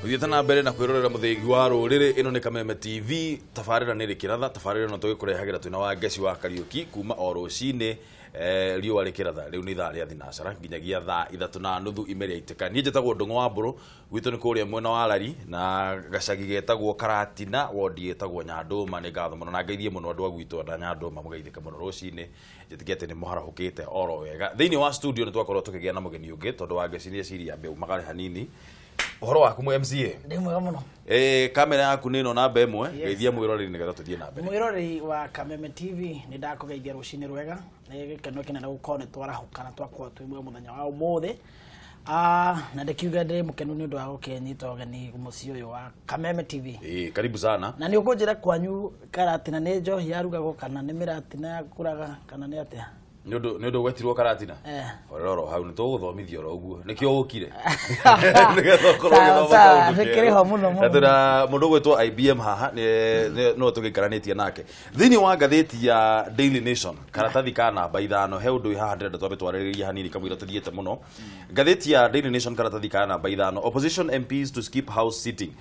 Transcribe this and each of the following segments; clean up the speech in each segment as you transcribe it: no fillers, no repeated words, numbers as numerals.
Uthiĩte na mbere na kwĩrorera mũthĩgi wa rũrĩrĩ. Ĩno nĩ Kameme TV, tabarĩra nĩ rĩkĩratha. Tabarĩra ĩno tũgĩkũrehagĩra twĩna wa Ngeci wa Kariũki kuma o rũcinĩ, riũa rĩkĩratha. Rĩu nĩ ithaa rĩa thinacara nginyagia thaa 3:30 ime rĩaitĩka. Niĩ njĩtagwo Ndũng'ũ wa Mbũrũ, gwitũ nĩ kũrĩa mwena wa Lari na gacagi getagwo Karatina, wondi ĩtagwo Nyandũma. Nĩ ngatho mũno na ngeithie mũno andũ a gwitũ na Nyandũma, mũgeithĩke mũno rũcinĩ. Njĩtĩkie atĩ nĩ mũharahũkĩte oro wega. Thĩinĩ wa studio nĩ twakorwo tũkĩgĩa na mũgeni ũngĩ, tondũ wa Ngeci nĩ eciria ambe umagare hanini. Ũhoro waku mũ MCA? Ndĩ mwega mũno. Kamera yaku nĩ ĩno namba 1. Geithia mwĩroreri nĩgetha tũthiĩ na mbere. Mwĩroreri wa Kameme TV, nĩ ndakũgeithia rũcinĩ rwega. Nĩ gĩkeno kĩnene gũkorwo nĩ twarahũka na twakorwo twĩ muoyo mũthenya wa ũmũthĩ. Na ndĩkiuga ndĩ mũkenu nĩ ũndũ wa gũkĩnyita ũgeni mũciĩ ũyũ wa Kameme TV. Karibu sana. Na nĩ ũkũnjĩra kwanyu Karatina nĩ njohi yarugagwo kana nĩ mĩratina yakũraga kana nĩ atĩa? Nĩ ũndũ gwetirwo Karatina? Horera oro hau, nĩ tũgũthomithio oro ũguo. Nĩkĩo ũkire. Nĩgetha ũkorwo ũgĩthoma kaũndũ kerũ. Nĩkĩrĩ ho mũno mũno. Na twĩna mũndũ ũgwĩtwo IBM haha, no tũgĩikaranĩtie nake. Thĩinĩ wa ngathĩti ya Daily Nation, karatathi ka namba 5, he ũndũ wĩ haha ndĩrenda twambe twarĩrĩrie hanini kamũira tũthiĩte mũno. Ngathĩti ya Daily Nation karatathi ka namba 5, opposition MPs to skip house sitting.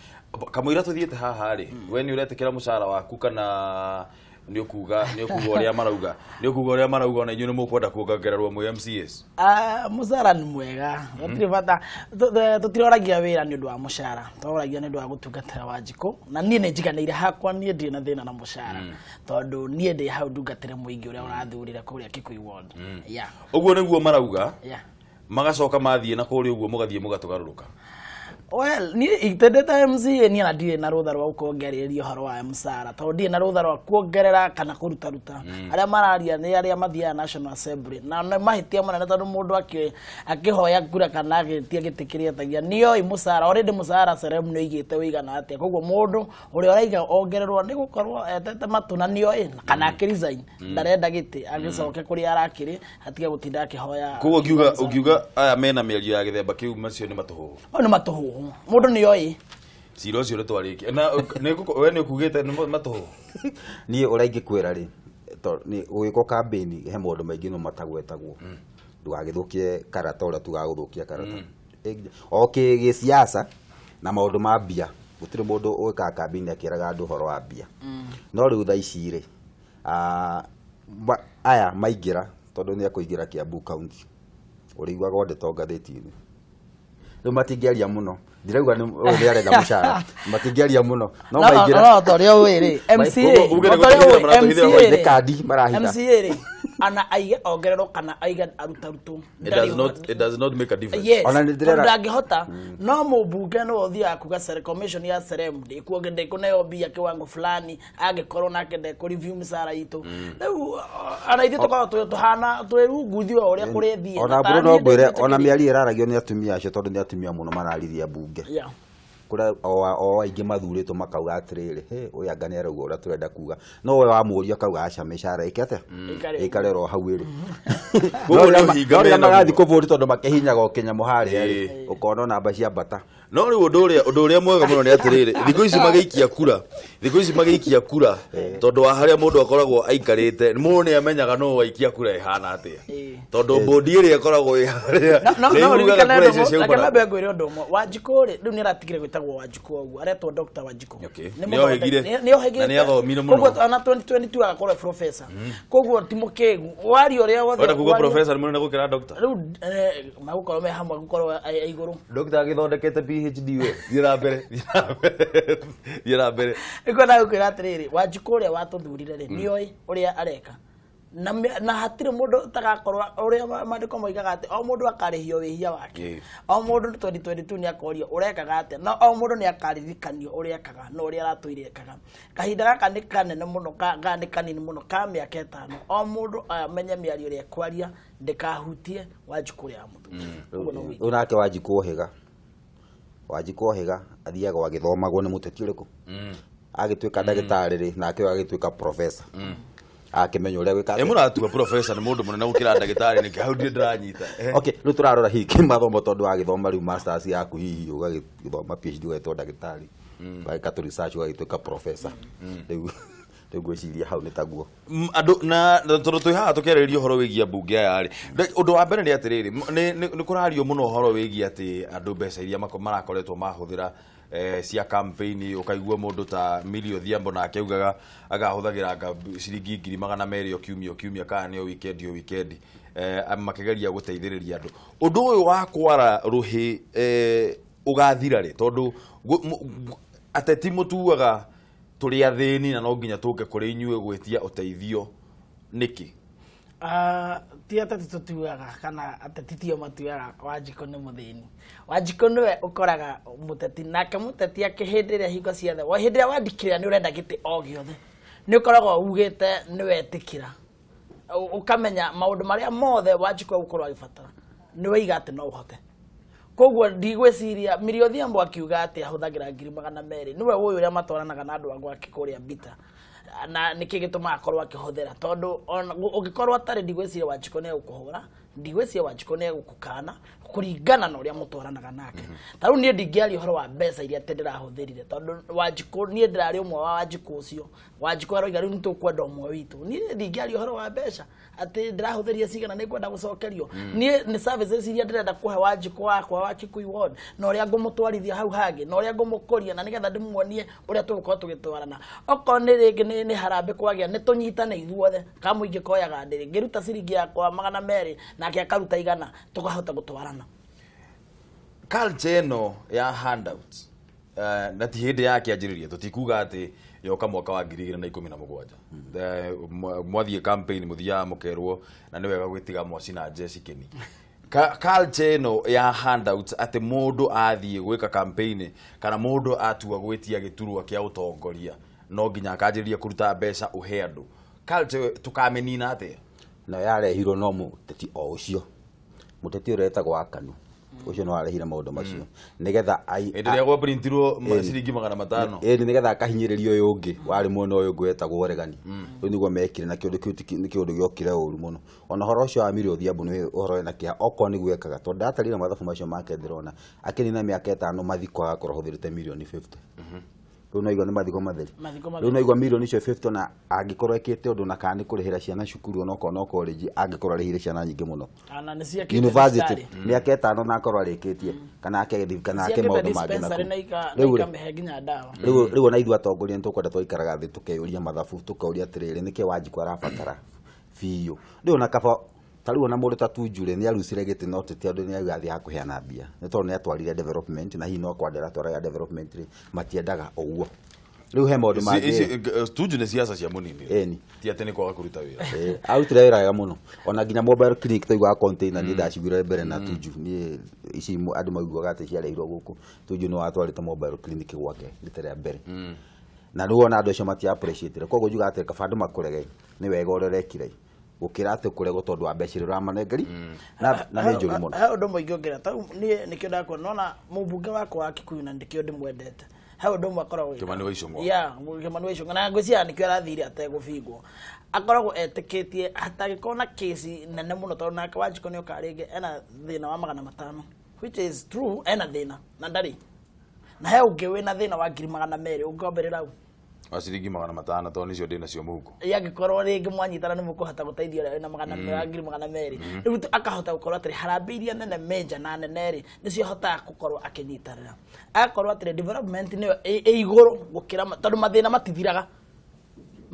Kamũira tũthiĩte haha rĩ, we nĩ ũretĩkĩra mũcara waku kana nĩ ũkuga ũrĩa marauga? Nĩ ũkuga ũrĩa marauga ona inyuĩ nĩ mũkwenda kuongererwo mwĩ MCAs? Mũcara nĩ mwega. Gũtirĩ bata. Tũtiroragia wĩra nĩ ũndũ wa mũcara. Tũroragia nĩ ũndũ wa gũtungatĩra Wanjikũ. Na niĩ nĩ njiganĩire hakwa, niĩ ndirĩ na thĩna na mũcara. Tondũ niĩ ndĩ hau ndungatĩre mũingĩ ũrĩa ũrathurire kũrĩa Kikuyu ward. Ũguo nĩguo marauga. Magacoka mathiĩ na kũrĩa ũguo mũgathiĩ mũgatũgarũrũka. Well, niĩ itendete MCA, niĩ na ndirĩ na rũtha rwa gũkorwo ngĩarĩrĩria ũhoro wa mũcara, tondũ ndirĩ na rũtha rwa kuongerera kana kũrutaruta. Arĩa mararia nĩ arĩa mathiaga National Assembly, na nĩ mahĩtia manene tondũ mũndũ akĩhoya kura kana agĩtia gĩtĩ kĩrĩa etagia, nĩoĩ mũcara, already mũcara Serem nĩ oigĩte ũigana atĩa. Koguo mũndũ ũrĩa ũraiga ongererwo nĩ gũkorwo etete matũ na nĩoĩ, kana akĩresign, ndarenda gĩtĩ, agĩcoke kũrĩa arakĩrĩ, atige gũtinda akĩhoya. Koguo ũngiuga aya mena mĩario ya gĩthemba kĩu, macio nĩ matũhũhũ? Mau nĩ matũhũhũ. Mũndũ nĩ oĩ. Cira ũcio nĩ twarĩkia. Na we nĩ ũkugĩte nĩ matũhũhũ? Niĩ ũrĩa ingĩkwĩra rĩ, nĩ ũgĩkwo campaign he maũndũ maingĩ no matagwetagwo. Ndũgagĩthũkie karata ũrĩa tugaga gũthũkia karata. O gĩsiasa na maũndũ ma mbia, gũtirĩ mũndũ ũgĩkaga campaign akĩraga andũ ũhoro wa mbia. No rĩu thaa ici rĩ, aya maingĩra tondũ nĩ ekũingĩra Kiambu County. Ũrĩiguaga ndeto ngathĩti-inĩ. Rĩu matingĩaria mũno. Ndirauga nĩ ũyũ nĩ arenda mũcara. Matingĩaria mũno. No maingĩra. No, ta ũrĩa ũĩ rĩ, MCA, Uge nĩ ta ũrĩa ũĩ, gũtũhithĩra maratũhithĩra MCA Nĩ rĩ. kandi marahitha. MCA rĩ, ana aige ongererwo kana aige arutarutwo. It does not make a difference. Yes. Ona nĩ ndĩrera- Tondũ ndangĩhota, no mũmbunge no ũthiaga kuga commission ya Serem ndĩkuonge ndĩkũneo mbia kiwango fulani, angĩkorwo nake ndekũ review mĩcara itũ. Rĩu, ona ithuĩ tũkoragwo tũhana twĩ rungu ithuĩ o ũrĩa kũrĩthiĩ. Ona Na mbũrũ no niĩ ngwĩre, ndĩtĩkĩrie. ona mĩario ĩraragio nĩ atumia acio, tondũ nĩ atumia mũno mararirie mbunge. Kũrĩa o aingĩ mathurĩtwo makauga atĩrĩrĩ, he, ũyũ anga nĩ arauga ũrĩa tũrenda kuga. No we wamũria akauga aca, mĩcara ĩke atĩa? Ĩikare. Ĩikare oro hau ĩrĩ. Koguo No nĩ ũhinga rĩrĩa mena marathiĩ guo. kũbũri tondũ makĩhinyaga o kĩnyamũ harĩa rĩ, ũkona namba cia mbata. No rĩu ũndũ ũrĩa mwega mũno nĩ atĩrĩrĩ, thikũ ici magĩikia kura, thikũ ici magĩikia kura, tondũ wa harĩa mũndũ akoragwo aikarĩte, mũndũ nĩ amenyaga nũ waikia kura ĩhana atĩa. Tondũ bodi ĩrĩa ĩkoragwo ĩ harĩa, No, nĩ no, ĩrugaga ririkana kura icio ũndũ ciauma ũmwe, na reke nambe ngwĩre ũndũ ũmwe. Wanjikũ rĩ, rĩu nĩ aratigire gwĩtagwo Wanjikũ ũguo, aretwo Dr. Wanjikũ. Nĩ Nĩ mũthondeki. ohĩgire. Nĩ ohĩgĩte. Na nĩ athomire mũno. Koguo ona 2022 agakorwo e professor. Koguo ti mũkĩgu. Waria ũrĩa wothe Wenda kuga waria- professor nĩ mũnene gũkĩra doctor? Rĩu, magũkorwo me hamwe, gũkorwo e igũrũ. Doctor agĩthondekete PhD we. Thiĩ na mbere, thiĩ na mbere. Thiĩ na mbere. Nĩkwenda gũkwĩra atĩrĩrĩ, Wanjikũ ũrĩa watũthurire rĩ, nĩoĩ ũrĩa areka. Na hatirĩ mũndũ ũtagakorwo, ũrĩa maandĩko moigaga atĩ o mũndũ akarĩhio wĩhia wake. O mũndũ 2022 nĩ akorio ũrekaga atĩa, na o mũndũ nĩ akaririkanio ũrĩa ekaga na ũrĩa aratũire ekaga. Kahinda gaka nĩ kanene mũno, nĩ kanini mũno ka mĩaka 5. O mũndũ amenye mĩario ĩrĩa ekwaria, ndĩkahutie Wanjikũ ũrĩa amũthurire. Ũguo no Rĩu nake Wanjikũ ohĩga. Wanjikũ ohĩga athiaga agĩthomagwo nĩ mũteti ũrĩkũ? Agĩtuĩka ndagĩtarĩ rĩ, nake agĩtuĩka professor. Akĩmenya ũrĩa gwĩka Ĩ mũratua professor nĩ mũndũ mũnene gũkĩra ndagĩtarĩ nĩkĩ? Hau ndirĩ ndĩranyita. Okay, rĩu tũrarora hihi kĩmathomo tondũ wagĩthoma rĩu masters yaku hihi ũgagĩthoma PhD ũgetwo ndagĩtarĩ. Ũgagĩka tũ research ũgagĩtuĩka professor. Rĩu rĩu ngwĩciria hau nĩ taguo. Andũ na tondũ twĩ haha tũkĩarĩrĩria ũhoro wĩgiĩ ambunge aya rĩ, ũndũ wa mbere nĩ atĩrĩrĩ, nĩ kũrario mũno ũhoro wĩgiĩ atĩ andũ mbeca iria marakoretwo mahũthĩra cia campaign ukaigua mundu ta Millie Odhiambo nake augaga agahuthagira anga ciringi 200,000 o kiumia o kiumia kana ni o weekend o weekend makigeria guteithiriria andu undu uyu wa kwara ruhi ugathira ri tondu ateti mutuaga turi athini na no nginya tuke kuri inyuĩ gwitia uteithio niki? Ti ateti tutuaga kana ateti tio matuaga Wanjikũ nĩ mũthĩni. Wanjikũ nĩwe ũkoraga mũteti nake mũteti akĩhĩndĩ ĩrĩa hingo ciothe hĩndĩ ĩrĩa wandikĩra nĩ ũrenda gĩtĩ o gĩothe nĩ ũkoragwo ugĩte nĩ wetĩkĩra ũkamenya maũndũ marĩa mothe Wanjikũ egũkorwo agĩbatara nĩ waiga atĩ no ũhote. Koguo ndigwĩciria Millie Odhiambo akiuga atĩ ahũthagĩra 200,000 nĩwe ũyũ ũrĩa matwaranaga na andũ a gwake kũrĩa Mbita na nĩkĩ gĩtũmaga akorwo akĩhũthĩra tondũ ũngĩkorwo atarĩ ndigwĩciria Wanjikũ nĩ egũkũhũra ndigwĩciria Wanjikũ nĩ egũkũkana kũringana na ũrĩa mũtwaranaga nake. Ta rĩu niĩ ndingĩaria ũhoro wa mbeca iria atĩ ndĩrahũthĩrire tondũ Wanjikũ niĩ ndĩrarĩ ũmwe wa Wanjikũ ũcio. Wanjikũ aroiga rĩu nĩtũkwenda ũmwe witũ. Niĩ ndingĩaria ũhoro wa mbeca atĩ ndĩrahũthĩria cigana nĩ ngwenda gũcokerio. Niĩ nĩ services iria ndĩrenda kũhe Wanjikũ wakwa wa Kikuyu ward na ũrĩa ngũmũtwarithia hau hangĩ na ũrĩa ngũmũkũria na nĩgetha ndĩmuonie ũrĩa tũgũkorwo tũgĩtwarana. Okorwo nĩ rĩngĩ nĩ harambĩ kwagĩa nĩ tũnyitane ithuothe kamũingĩ koyaga ndĩrĩ ngĩruta ciringi yakwa 200 nake akaruta 100 tũkahota gũtwarana. Culture ĩno ya handouts na ti hĩndĩ yake anjĩrĩria tũtikuga atĩ yoka mwaka wa 2017 mwathiĩ campaign mũthiaga mũkerwo na nĩ wega gwĩtiga mwacina Jesse Keni. Culture ĩno ya handouts atĩ mũndũ athiĩ gwĩka campaign kana mũndũ atua gwĩtia gĩturwa kĩa ũtongoria no nginya akanjĩrĩria kũruta mbeca ũhe andũ. Culture tũkamĩnina atĩa? Na yarehirwo no mũteti o ũcio mũteti ũrĩa wetagwo Akanu ucio no arehire maundu macio nigetha hĩndĩ ĩrĩa gwaprintirwo ciringi 500 ĩĩ nigetha akahinyĩrĩria ũyũ ũngĩ warĩ mwena ũyũ ũngĩ wetagwo Oregani. Rĩu nĩguo mekire na kĩũndũ kĩu nĩ kĩũndũ gĩokire ũru mũno. Ona ũhoro ũcio wa Millie Odhiambo nĩ ũhoro wĩna kĩeha okorwo nĩguo ekaga tondũ ndatarire mathabu macio make ndĩrona akĩnina mĩaka 5 mathiko agakorwo ahũthĩrĩte mirioni 50. Rĩu no igua nĩ mathiko matheri. Rĩu no igua mirioni icio 50 na angĩkorwo ekĩte ũndũ na kana nĩ kũrĩhĩra ciana cukuru onokorwo no college angĩkorwo arĩhire ciana nyingĩ mũno. Ana nĩ ciakĩte university mĩaka 5 na akorwo arĩkĩtie kana ake kana ake maũndũ mangĩ na rĩu rĩu ona ithuĩ atongoria nĩ tũkwenda twaikaraga thĩ tũkeyũria mathabu tũkauria atĩrĩrĩ nĩkĩ Wanjikũ arabatara biũ. Rĩu ona kaba ta rĩu ona mũndũ ta Tunjure nĩ arucire gĩtĩ no tĩte andũ nĩ agathiĩ hakũheana mbia nĩ tondũ nĩ atwarire development na hihi no kwandera atwaraga development rĩ matiendaga ũguo. Rĩu he maũndũ mangĩ Tunju nĩ siasa cia mũnini ĩni ti atĩ nĩ kwaga kũruta wĩra arutire wĩra wega mũno ona nginya mobile clinic twaiguaga container niĩ ndaciguire mbere na Tunju niĩ ici andũ maiguaga atĩ ciarehirwo gũkũ Tunju nĩ watwarĩte mobile clinic gwake rita rĩa mbere na rĩu ona andũ acio matia appreciate koguo njugaga atĩ kaba andũ makũrege nĩ wega ũrĩa ũrekire gukira ati kuregwo tondu wa mbeca iria ũramanengeri na nĩ njũru mũno. He ũndũ mũingĩ ũngĩra ta niĩ nĩkĩo ndakuona nona mũmbunge wakwa wa Kikuyu na nĩkĩo ndĩmwendete he ũndũ ũmwe akoragwo Kĩmani wa Icũng'wa. Yeah, Kĩmani wa Icũng'wa na ngwĩciria nĩkĩo arathire ategũbingwo akoragwo etĩkĩtie hatangĩkorwo na kesi nene mũno tondũ nake Wanjikũ nĩoka rĩngĩ ena thĩna wa 500 which is true ena thĩna na ndarĩ na he ũngĩ wĩna thĩna wa 200,000 ũngĩomberera u wa ciringi 500 tondũ nicio ndĩ nacio mũhuko yangĩkorwo rĩngĩ mwanyitana nĩ mũkũhota gũteithia ũrĩa wĩna 200,000 rĩu akahota gũkorwo atĩrĩ harambĩ iria nene major na nene rĩ nĩcio ahotaga gũkorwo akĩnyitanĩra agakorwo atĩrĩ development nĩyo ĩ igũrũ gũkĩra tondũ mathĩna matithiraga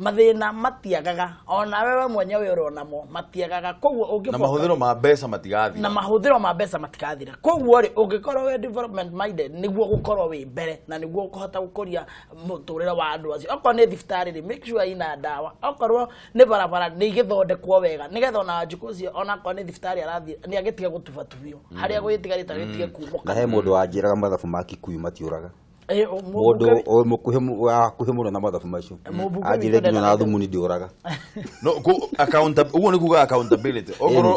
mathĩna matiagaga ona wewe mwenyewe ũronamo matiagaga koguo ũngĩ na mahũthĩro ma mbeca matigathira na mahũthĩro ma mbeca matigathira koguo rĩ ũngĩkorwo we development minded nĩguo gũkorwo wĩ mbere na nĩguo ũkũhota gũkũria mũtũrĩre wa andũ acio okorwo nĩ thibitarĩ rĩ make sure ina ndawa okorwo nĩ barabara nĩ igĩthondekwo wega nĩgetha ona Wanjikũ ũcio ona okorwo nĩ thibitarĩ arathiĩ nĩ agĩtige gũtubatubio harĩa gũgĩtigarĩte agĩtige kumũka. Na he mũndũ wanjĩraga mathabu ma Kikuyu matiũraga mũndũ hakuhĩ mũno na mathabu macio anjĩre nginya na thumuni ndĩũraga no ũguo nĩ kuga accountability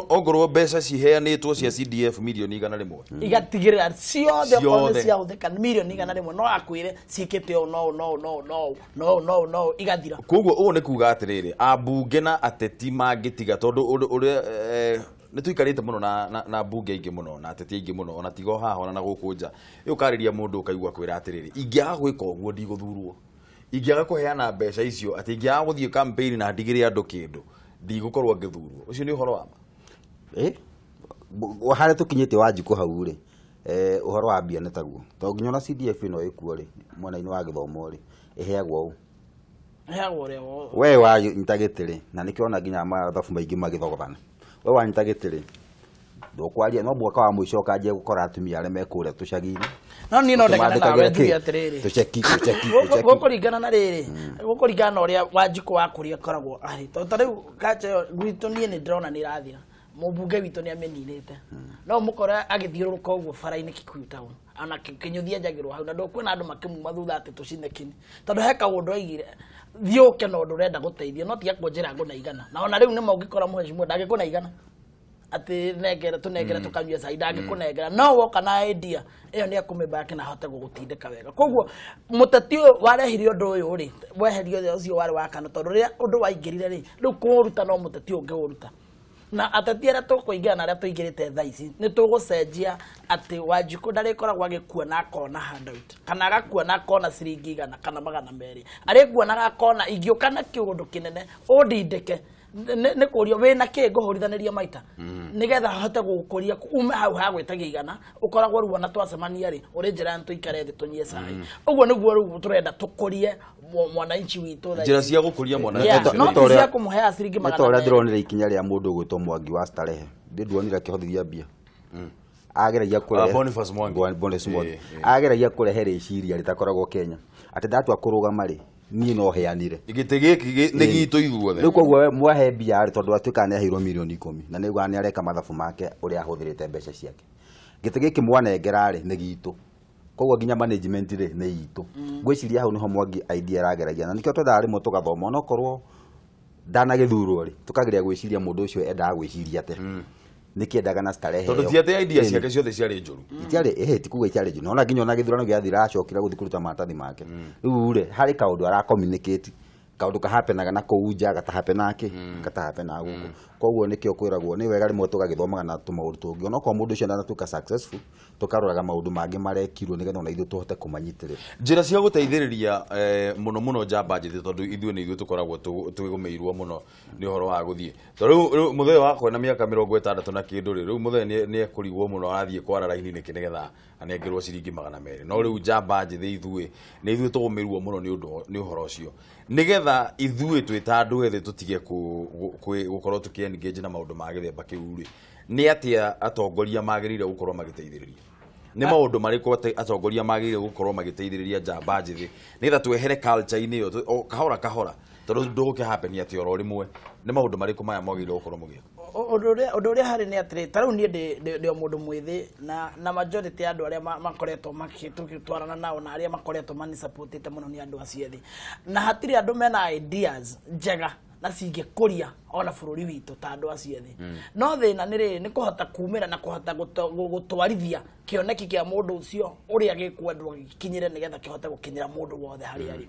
ongorwo mbeca ciheanĩtwo cia CDF mirioni 100 igatigĩrĩra ciothe okorwo nĩ ciahũthĩka mirioni 100 no akwĩre ciĩkĩte ũũ no no no no no no no igathira. Koguo ũguo nĩ kuga atĩrĩrĩ ambunge na ateti mangĩtiga tondũ ũrĩa nĩ tũikarĩte mũno na mbunge aingĩ mũno na ateti aingĩ mũno ona tiga o haha ona na gũkũ nja ũkarĩria mũndũ ũkaigua kwĩra atĩrĩrĩ ingĩaga gwĩka ũguo ndigũthurwo ingĩaga kũheana mbeca icio atĩ ingĩaga gũthiĩ campaign na ndigĩre andũ kĩndũ ndigũkorwo ngĩthurwo ũcio nĩ ũhoro wa ma harĩa tũkinyĩte Wanjikũ hau rĩ Ũhoro wa mbia nĩ taguo tondũ nginya ona CDF ĩno ĩkuo rĩ mwena-inĩ wa gĩthomo rĩ ĩheagwo ũ Heagwo ũrĩa we wanyita gĩtĩ rĩ na nĩkĩo ona nginya mathabu maingĩ magĩthogothana we wanyita gĩtĩ rĩ ndũkwaria no mwaka wa mũico ũkanjia gũkora atumia arĩa me kũrĩa tũcagi-inĩ No niĩ no ndekane nawe Ũkĩmandĩkagĩra njuge kĩ? atĩrĩrĩ. Tũceki tũceki tũceki. Gũkũringana na rĩrĩ, gũkũringana na ũrĩa Wanjikũ wa kũrĩa akoragwo arĩ, tondũ ta rĩu culture ĩyo gwitũ niĩ nĩ ndĩrona nĩ ĩrathira. Mũmbunge witũ nĩ amĩninĩte. No mũkore agĩthiũrũrũka ũguo bara-inĩ Kikuyu town ona kĩnyũthi enjagĩrwo hau na ndũkuona andũ makĩmuma thutha atĩ tũcine kini, tondũ he kaũndũ aigire thiĩ ũke na ũndũ ũrenda gũteithia no tiga kũnjĩra ngũna igana, na ona rĩu nĩma ũngĩkora mũhecimua ndangĩkũna igana atĩ nengere tũnengere tũkanyue cai ndangĩkũnengera, no woka na idea ĩyo nĩ ekũmĩbaki na ahote gũgũtindĩka wega. Koguo mũteti ũyũ warehire ũndũ ũyũ rĩ, weheria ũcio warĩ wa Kanu, tondũ rĩrĩa ũndũ waingĩrire rĩ, rĩu kũũruta no mũteti ũngĩũruta. Na ateti arĩa tũkũingĩra na arĩa tũingĩrĩte thaa ici nĩ tũgũcenjia atĩ Wanjikũ ndarĩkoragwo agĩkua na akona handout kana agakua na akona ciringi 100 kana 200, arĩkuonaga akona ingĩũka na kĩũndũ kĩnene ũndindĩke nĩ kũrio wĩna kĩ ngũhũrithanĩria maita nĩgetha hote gũgũkũria ume hau ha gwĩtagia igana ũkoragwo rĩu ona twacemania rĩ ũrĩ njĩra tũikare thĩ tũnyue cai. Ũguo nĩguo rĩu tũrenda tũkũrie mwananchi witũ thaa Njĩra ici. cia gũkũria mwananchi. Yeah, no Nĩ ti ta ũrĩa- cia kũmũheaga ciringi nĩ ta magana ũrĩa merĩ. ndĩronire ikinya rĩa mũndũ ũgwĩtwo Mwangi wa Starehe ndĩ nduonire akĩhothithia mbia ageragia kũrehe Boniface Mwangi. Boniface Mwangi. Eh. Ageragia kũrehe rĩciria rĩtakoragwo Kenya atĩ ndatua kũrũgama rĩ niĩ no heanire Gĩtĩ gĩkĩ nĩ gitũ ithuothe. Rĩu koguo we mwahe mbia rĩ tondũ atuĩkaga nĩ aheirwo mirioni 10 na nĩaugaga nĩ areka mathabu make ũrĩa ahũthĩrĩte mbeca ciake. Gĩtĩ gĩkĩ mwanengera rĩ nĩ gitũ, koguo nginya management rĩ nĩ itũ. Ngwĩciria hau nĩho Mwangi idea arageragia na nĩkĩo twendaga rĩmwe tũgathoma onokorwo ndanagĩthurwo rĩ tũkageria gwĩciria mũndũ ũcio endaga gwĩciria atĩa, nĩkĩendaga na starehe Tondũ ĩyo. ti atĩ idea Ĩni. ciake ciothe ciarĩ njũru. Itiarĩ ĩhĩ ti kuga itiarĩ njũru ona nginya ona gĩthurano gĩathira acokire gũthiĩ kũruta maratathi make. Rĩu rĩ harĩ kaũndũ ara communicate kaũndũ kahapenaga na kũu nja gatahapenaga kĩ gatahapenaga gũkũ, koguo nĩkĩo kwĩragwo nĩ wega rĩmwe tũgagĩthomaga na tũmaũndũ tũngĩ onokorwo mũndũ ũcio ndanatuĩka successful tũkaroraga maũndũ mangĩ marekirwo nĩgetha ona ithuĩ tũhote kũmanyitĩrĩra. Njĩra cia gũteithĩrĩria mũno mũno njamba njĩthĩ tondũ ithuĩ nĩ ithuĩ tũkoragwo twĩgũmĩirwo mũno nĩ ũhoro wa gũthiĩ, tondũ rĩu mũthee wakwa na mĩaka 60 na kĩndũ rĩ, rĩu mũthee nĩ ekũrigwo mũno arathiĩ kwara raini nĩkĩ nĩgetha anengerwo ciringi 200. No rĩu njamba njĩthĩ ithuĩ nĩ ithuĩ tũgũmĩirwo mũno nĩ ũndũ nĩ ũhoro ũcio, nĩgetha ithuĩ twĩ ta andũ ethĩ tũtige gũkorwo tũkĩ engage na maũndũ ma gĩthemba kĩu rĩ, nĩ atĩa atongoria magĩrĩire gũkorwo magĩteithĩrĩria, nĩ maũndũ marĩkũ atongoria magĩrĩire gũkorwo magĩteithĩrĩria njamba njĩthĩ nĩgetha twehere culture-inĩ ĩyo o kahora kahora, tondũ ndũgũkĩ happen atĩ oro rĩmwe, nĩ maũndũ marĩkũ maya mwagĩrĩire gũkorwo mũgĩka? Ũndũ ũrĩa harĩ nĩ atĩrĩ, ta rĩu niĩ ndĩ o mũndũ mwĩthĩ na majority ya andũ arĩa makoretwo tũgĩtwarana nao na arĩa makoretwo manisupportĩte mũno nĩ andũ acio ethĩ, na hatirĩ andũ mena ideas njega na cingĩkũria ona bũrũri witũ ta andũ acio ethĩ. No thĩna nĩ rĩrĩ, nĩ kũhota kumĩra na kũhota gũtwarithia kĩoneki kĩa mũndũ ũcio ũrĩa gĩkwendwo gĩkinyĩre nĩgetha kĩhote gũkinyĩra mũndũ wothe harĩa arĩ.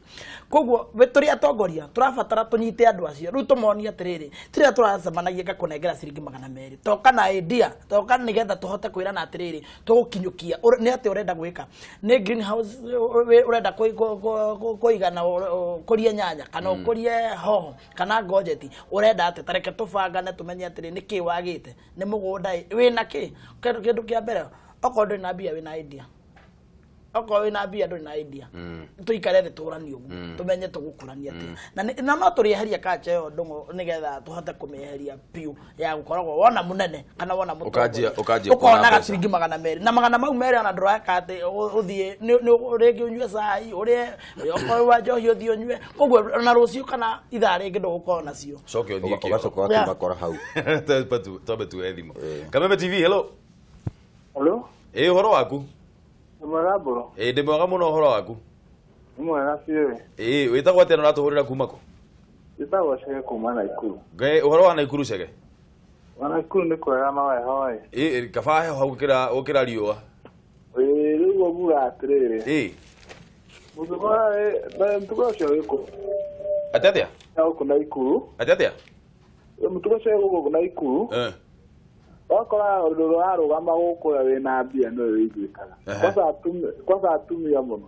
Koguo we tũrĩ atongoria tũrabatara tũnyite andũ acio rĩu tũmonie atĩrĩrĩ, tũrĩa tũracemanagia ngakũnengera ciringi 200 toka na idea toka nĩgetha tũhote kwĩrana atĩrĩrĩ tũgũkinyũkia nĩ atĩa ũrenda gwĩka, nĩ greenhouse ũrenda kũiga na ũkũrie nyanya kana ũkũrie hoho kana ngojeti, ũrenda atĩa, tareke tũbangane tũmenye atĩrĩ nĩkĩ wagĩte, nĩ mũgũnda ĩ wĩna kĩ. Kĩndũ kĩa mbere, okorwo ndũrĩ na mbia wĩna idea, okorwo wĩna mbia ndũrĩ na idea, tũikare thĩ tũranie ũguo tũmenye tũgũkũrania atĩa na no tũrĩeheria kacha ĩyo ndũng'ũ nĩgetha tũhote kũmĩeheria biũ ya gũkoragwo wona mũnene kana wona mũtongoria Ũkanjia kuona ũkonaga mbeca. ciringi 200 na magana mau merĩ ona ndũreka atĩ ũthiĩ rĩngĩ ũnyue cai ũrĩe, okorwo wa njohi ũthiĩ ũnyue, koguo ona rũciũ kana ithaa rĩngĩ ndũgũkorwo nacio. Coke ũthiĩ kĩoro. Ũgacoka ũgakiuma hau. Twambe tuoe thimũ. Kameme TV, hello. Hello? Ĩ, ũhoro waku? Nĩ mwega mbũrũ? Ĩ, ndĩ mwega mũno, ũhoro waku? Nĩ mwega biũ. Ĩ, wĩtagwo atĩa na ũratũhũrĩra kuma kũ? Njĩtagwo Chege kuma Naikuru. Ngai, ũhoro wa Naikuru, Chege? Wa Naikuru nĩ kwega no heho ĩ. Ĩ, kaba heho hau gũkĩra riũa. Ĩ, rĩu ũguo atĩrĩrĩ. Ĩ. Mũtugo mũtugo ũcio wĩ kũ? Atĩa atĩa? Gũkũ Naikuru. Atĩa atĩa? Mũtugo ũcio wĩ gũkũ Naikuru. Wakora ũndũ ũrarũgama gũkũ ũrĩa wĩna mbia nĩwe wĩiguĩkaga. Kwanza atumia mũno.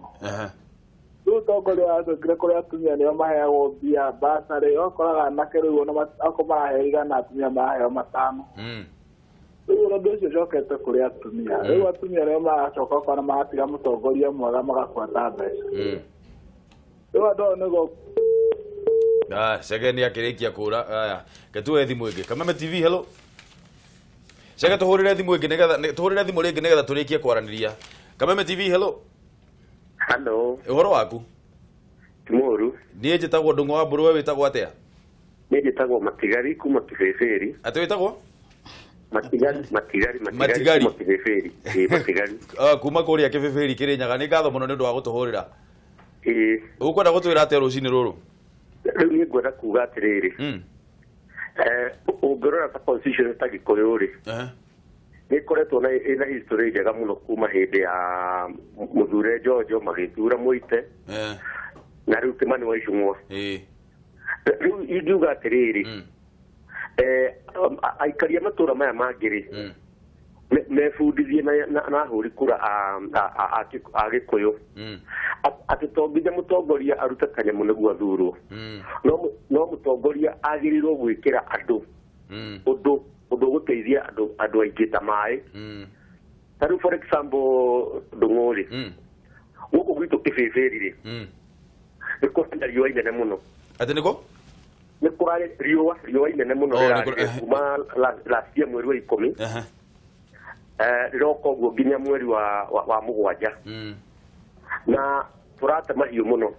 Rĩu ũtongoria wacokire kũrĩa atumia nĩo maheagwo mbia basarĩ, wakoraga anake rĩu ona akorwo maraheo 100 atumia maraheo 5. Rĩu Rĩu ũndũ ũcio ũcokete kũrĩ atumia. Rĩu atumia arĩa maracoka kwana magatiga mũtongoria mwega magabuata mbeca. Rĩu andũ aya nĩguo. Ah, Chege nĩ akĩrĩkia kũra. Aya, ke tuoe thimũ ĩngĩ. Kameme TV, hello. Chege, tũhũrĩre thimũ ĩngĩ nĩgetha tũhũrĩre thimũ rĩngĩ nĩgetha tũrĩkie kwaranĩria. Kameme TV, hello. Hello. Ũhoro waku? Ti mũũru. Niĩ njĩtagwo Ndũng'ũ wa Mbũrũ, we wĩtagwo atĩa? Niĩ njĩtagwo Matigari kuma Kĩbĩbĩri. Atĩ wĩtagwo? Matigari, Matigari, Matigari. Kuma Kĩbĩbĩri. Ĩĩ, Matigari. Ah, kuma kũrĩa Kĩbĩbĩri Kĩrĩnyaga. Nĩ ngatho mũno nĩ ũndũ wa gũtũhũrĩra. Ĩĩ. Ũkwenda gũtwĩra atĩa rũcinĩ rũrũ? Rĩu niĩ ngwenda kuga atĩrĩrĩ. Ũngĩrora ta constitution ta Gĩkũyũ rĩ, nĩ ĩkoretwo na ĩna history njega mũno kuma hĩndĩ ya Mũthure Njonjo magĩthura Mũite na rĩu Kĩmani wa Icũng'wa. Rĩu ingiuga atĩrĩrĩ, aikari a matũra maya mangĩ rĩ, mebundithie na ahũri kura a Gĩkũyũ atĩ to nginya mũtongoria arute kanyamũ nĩguo athurwo. No mũtongoria agĩrĩirwo gwĩkĩra andũ ũndũ ũgũteithia andũ aingĩ ta maĩ. Ta rĩu for example Ndũng'ũ rĩ, gũkũ gwitũ Kĩbĩbĩri rĩ, nĩ kũrĩ na riũa inene mũno. Atĩ nĩkũ? Nĩ kũrarĩ riũa inene mũno rĩrarĩ kuma last year mweri wa 10. Rĩroka ũguo nginya mweri wa 7. Na tũrate mahiũ mũno.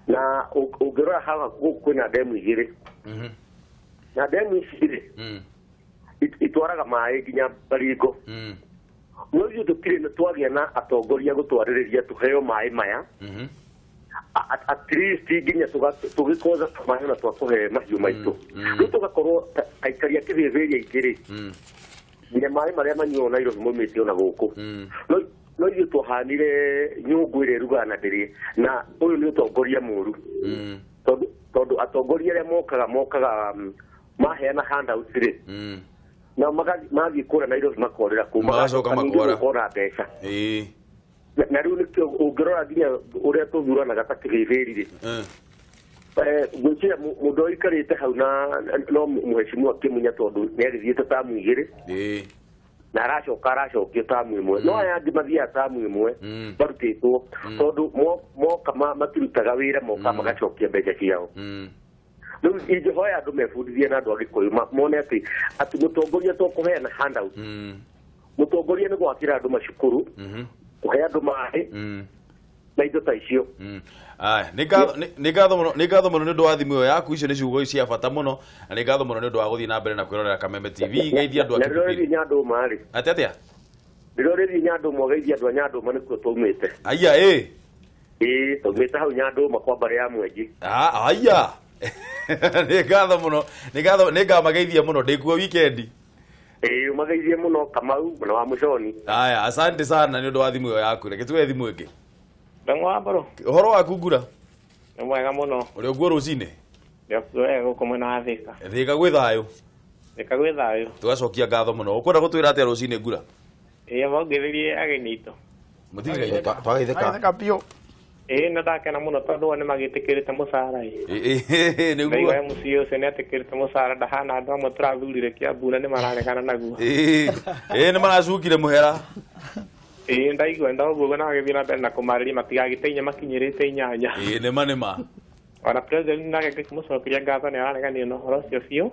Na ũngĩrora haha gũkũ kwĩna ndemu 2. Na ndemu ici rĩ, itwaraga maĩ nginya Baringo. No ithuĩ tũtirĩ na twagĩa na atongoria gũtwarĩrĩria tũheo maĩ maya. At least nginya tũgĩkoza maĩ na twakũhe mahiũ maitũ. Rĩu tũgakorwo aikari a Kĩbĩbĩri aingĩ rĩ, nginya maĩ marĩa manyuo Nairobi maumĩte ona gũkũ. No ithuĩ twahanire nyũngũ ĩrĩa ĩrugaga na ndĩrĩ, na ũyũ nĩ ũtongoria mũũru. Tondũ atongoria arĩa mokaga maheana handouts rĩ, na mathiĩ kũrĩa Nairobi makorĩra kũu, magacoka makora gũkora mbeca. Na rĩu nĩkĩo ũngĩrora nginya ũrĩa tũthuranaga ta Kĩbĩbĩri rĩ, ngwĩciria mũndũ ũikarĩte hau na no mũhecimiwa Kĩmunya tondũ nĩ agĩthiĩte tamu 2. Na aracoka aracokio tamu 1. No aya angĩ mathiaga tamu 1 marutĩtwo tondũ moka matirutaga wĩra, moka magacokia mbeca ciao. Rĩu ingĩhoya andũ mebundithie na andũ a Gĩkũyũ mone atĩ mũtongoria to kũheana handout. Mũtongoria nĩ gwakĩra andũ macukuru, kũhe andũ maĩ, na indo ta icio. Aya, nĩ ngatho mũno, nĩ ngatho mũno nĩ ũndũ wa thimũ ĩyo yaku. Icio nĩ ciugo cia bata mũno, na nĩ ngatho mũno nĩ ũndũ wa gũthiĩ na mbere na kwĩrorera Kameme TV. Geithia andũ a Kĩbĩbĩri. Nyandũma rĩ. Atĩ atĩa? Ndĩrorĩrie Nyandũma, ũgeithia andũ a Nyandũma nĩkuo twaumĩte. Aya, ĩ. Ĩĩ, twaumĩte hau Nyandũma kwa mbarĩ ya Mwenji. Aya. Nĩ ngatho mũno, nĩ ngatho, nĩ ngamageithia mũno ndĩkuo weekend. Ĩĩ, ũmageithie mũno Kamau na wa Mũconi. Aya, asante sana nĩ ũndũ wa thimũ ĩyo yaku. Reke tuoe thimũ ĩngĩ. Ndũng'ũ wa Mbũrũ. Ũhoro waku Ngura? Nĩ mwega mũno. Ũrĩ ũguo rũcinĩ? Ndĩ wega gũkũ mwena wa Thĩka. Thĩka gwĩ thayũ. Thĩka gwĩ thayũ. Tũgacokia ngatho mũno. Ũkwenda gũtwĩra atĩa rũcinĩ Ngura? Ĩĩ, maongererie ageni aitũ. Mũtirĩ Twagaithĩka. Biũ. Ĩĩ, nĩ ndakena mũno tondũ o nĩ magĩtĩkĩrĩte mũcara ĩ. Ĩĩ, nĩguo. Ndaigua MC ũcio nĩ atĩkĩrĩte mũcara, ndahana andũ amwe tũrathurire Kĩambu na nĩ mararegana naguo. Ĩĩ, ĩĩ, nĩ maracukire mũhera. Ĩĩ, ndaigua ndaũguo na magĩthiĩ na mbere na kũmarĩria matigagĩte inya makinyĩrĩte 8. Ĩĩ, nĩma nĩma. Ona president nake ngĩmũcokeria ngatho nĩ arareganire na ũhoro ũcio biũ.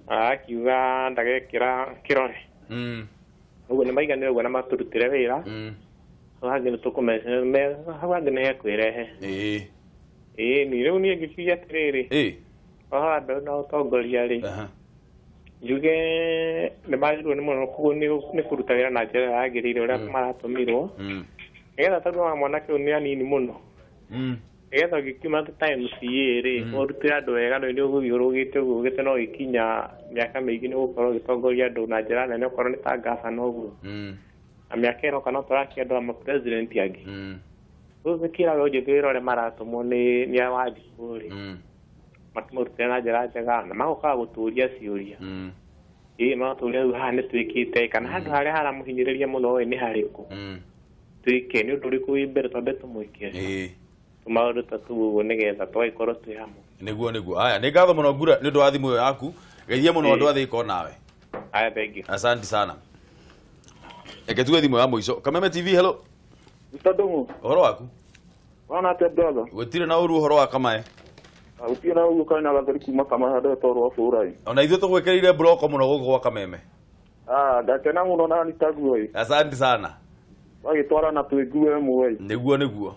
Akiuga ndagekĩra kĩrore. Ũguo nĩ maiganĩre ũguo na matũrutĩre wĩra. Hau hangĩ nĩ tũkũmece, hau hangĩ nĩ hekwĩrehe. Ĩĩ. Ĩĩ, ni rĩu niĩ ngĩkiuga atĩrĩrĩ. Ĩĩ. Ũhoro wa mbeũ na ũtongoria rĩ, njuge nĩ magĩrĩirwo nĩ mũno nĩ kũruta wĩra na njĩra ĩrĩa yagĩrĩire ũrĩa maratũmirwo. Nĩgetha tondũ wa mwanake ũyũ nĩ anini mũno. Nĩgetha ũngĩkiuma ta MCA rĩ, ũrutĩre andũ wega nĩ ũgũthiĩ ũrũgĩte ũguo ũgĩte no gĩkinya mĩaka mĩingĩ nĩ ũgũkorwo ũgĩtongoria andũ na njĩra nene okorwo nĩ ta gavana ũguo. Na mĩaka ĩroka no tũrakia andũ a ma-president angĩ. Rĩu gĩkĩra we ũnjĩke wĩra ũrĩa maratũmwo nĩ a Wanjikũ rĩ, makĩmũrutĩre na njĩra njega na magokaga gũtũria ciũria. Ĩĩ, magatũria rĩu haha nĩ twĩkĩte kana handũ harĩa haramũhinyĩrĩria mũno ĩ nĩ harĩkũ. Twĩke nĩ ũndũ ũrĩkũ wĩ mbere twambe tũmwĩkĩre. Tũmaũndũ ta tũu ũguo nĩgetha tũgagĩkorwo twĩ hamwe. Nĩguo nĩguo. Aya, nĩ ngatho mũno Ngura nĩ ũndũ wa thimũ ĩyo yaku. Geithia mũno andũ a Thĩka onawe. Aya, thank you. Asante sana. Eke tuwe thimũ ya mũico. Kameme TV, hello. Mr. Ndung'u. Ũhoro waku? Wana atĩa brother? Gũtirĩ na ũru ũhoro wa Kamae. Gũtirĩ na ũru kana gatheri kuma Kamae handũ hetagwo rwa Bũrai. Ona ithuĩ tũgwĩkĩrĩire broko mũno gũkũ gwa Kameme. Ndakena mũno na nitaguo ĩ. Asante sana. Wagĩtwarana twĩ nguo ĩmwe ĩ. Nĩguo nĩguo.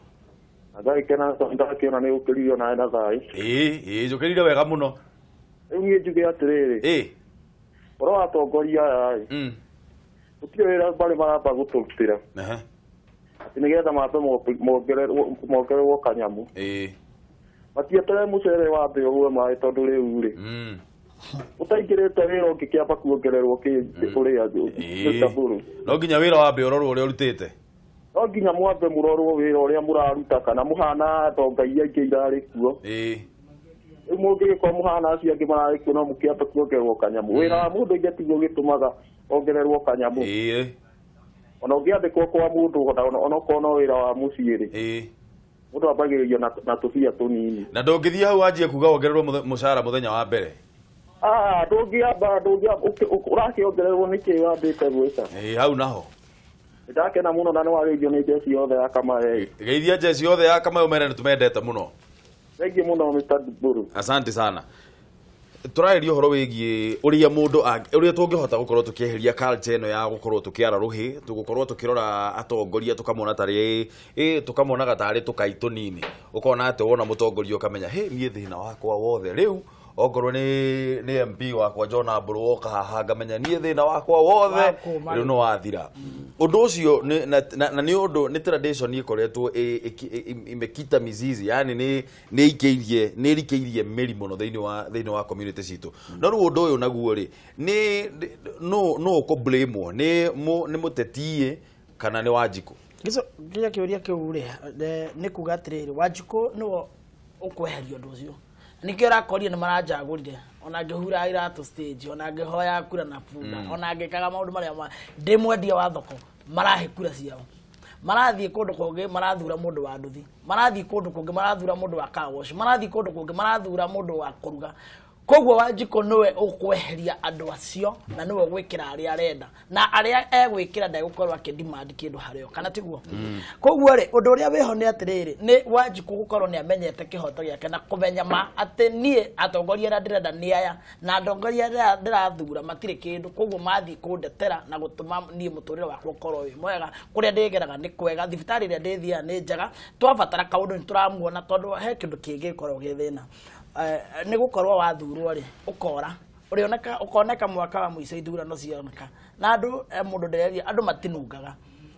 Ndagĩkena ndakĩona nĩ ũkĩririo nawe na thayũ. Ĩĩ, njũkĩrire wega mũno. Rĩu niĩ njuge atĩrĩrĩ. Ĩĩ. Ũhoro wa atongoria aya ĩ. Gũtirĩ wĩra barĩ maramba gũtũrutĩra. Atĩ nĩgetha mambe mongererwo kanyamũ. Ĩĩ. Matieterere mũcere wambe ũgũe maĩ tondũ rĩu rĩ. Ũtaingĩrĩte wĩra ũngĩkĩamba kuongererwo kĩ ũrĩa Mr. No nginya wĩra wambe ũrorwo ũrĩa ũrutĩte. No nginya mwambe mũrorwo wĩra ũrĩa mũraruta kana mũhana thonga iria ingĩ irarĩ kuo. Ĩĩ. Rĩu mũngĩgĩkorwo mũhana acio angĩ mararĩ kuo no mũkĩambe kuongererwo kanyamũ. Wĩra wa mũndũ ingĩ tiguo gĩtũmaga ongererwo kanyamũ. Ĩĩ. Ona ũngĩandĩkwo kwa mũndũ onokorwo no wĩra wa mũciĩ rĩ. Ĩĩ. Mũndũ ambagĩrĩrio na tũbia tũnini. Na ndũngĩthiĩ hau wanjie kuga wongererwo mũcara mũthenya wa mbere. Ndũngĩamba ũrakĩongererwo nĩkĩ wambĩte gwĩka. Ĩĩ, hau naho. Ndakena mũno na nĩwarĩithio nĩ njeci yothe ya Kamae. Geithia njeci yothe ya Kamae ũmere nĩtũmendete mũno. Thank you mũno Mr. Mburu. Asante sana. Tũrarĩria ũhoro wĩgiĩ ũrĩa mũndũ ũrĩa tũngĩhota gũkorwo tũkĩeheria culture ĩno ya gũkorwo tũkĩara rũhĩ, tũgũkorwo tũkĩrora atongoria tũkamona tarĩ tũkamonaga tarĩ tũkai tũnini. Ũkona atĩ wona mũtongoria ũkamenya hĩ niĩ thĩna wakwa wothe rĩu okorwo nĩ MP wakwa John Mburu woka haha ngamenya niĩ thĩna wakwa wothe rĩu no wathira. Ũndũ ũcio na nĩ ũndũ nĩ tradition ĩkoretwo imekita mizizi, yani nĩ ikĩirie nĩ ĩrikĩirie mĩri mũno thĩinĩ wa community citũ. No rĩu ũndũ ũyũ naguo rĩ nĩ no ũkũ-blame-wo nĩ mũteti kana nĩ Wanjikũ? Kĩrĩa kĩũria kĩu rĩ nĩ kuga atĩrĩrĩ, Wanjikũ nĩwe ũkweheria ũndũ ũcio. Nikio ũrakorire nĩ maranjagũrire ona ngĩhura iratũ stage ona ngĩhoya kura na bunda ona ngĩkaga maũndũ marĩa ndĩ mwendia wa thoko marahe kura ciao. Marathiĩ kũndũ kũngĩ marathura mũndũ wa nduthi, marathiĩ kũndũ kũngĩ marathura mũndũ wa car wash, marathiĩ kũndũ kũngĩ marathura mũndũ wa kũruga. Koguo Wanjikũ nĩwe ũkweheria andũ acio na nĩwe ũgwĩkĩra arĩa arenda na arĩa egwĩkĩra ndegũkorwo akĩdemand kĩndũ harĩo kana tiguo. Koguo rĩ ũndũ ũrĩa wĩho nĩ atĩrĩrĩ nĩ Wanjikũ gũkorwo nĩ amenyete kĩhoto gĩake na kũmenya ma atĩ niĩ atongoria arĩa ndĩrenda nĩ aya na atongoria arĩa ndĩrathura matirĩ kĩndũ, koguo mathiĩ kũndetera na gũtũma niĩ mũtũrĩre wakwa ũkorwo wĩ mwega, kũrĩa ndĩgeraga nĩ kwega, thibitarĩ ĩrĩa ndĩthiaga nĩ njega, twabatara kaũndũ nĩ tũramuona tondũ he kĩndũ kĩngĩ gĩkoragwo gĩ thĩna. Nĩ gũkorwo wathurwo rĩ ũkora ũrĩoneka ũkoneka mwaka wa mũico ithurano cioneka na andũ mũndũ ndĩreria andũ matinungaga.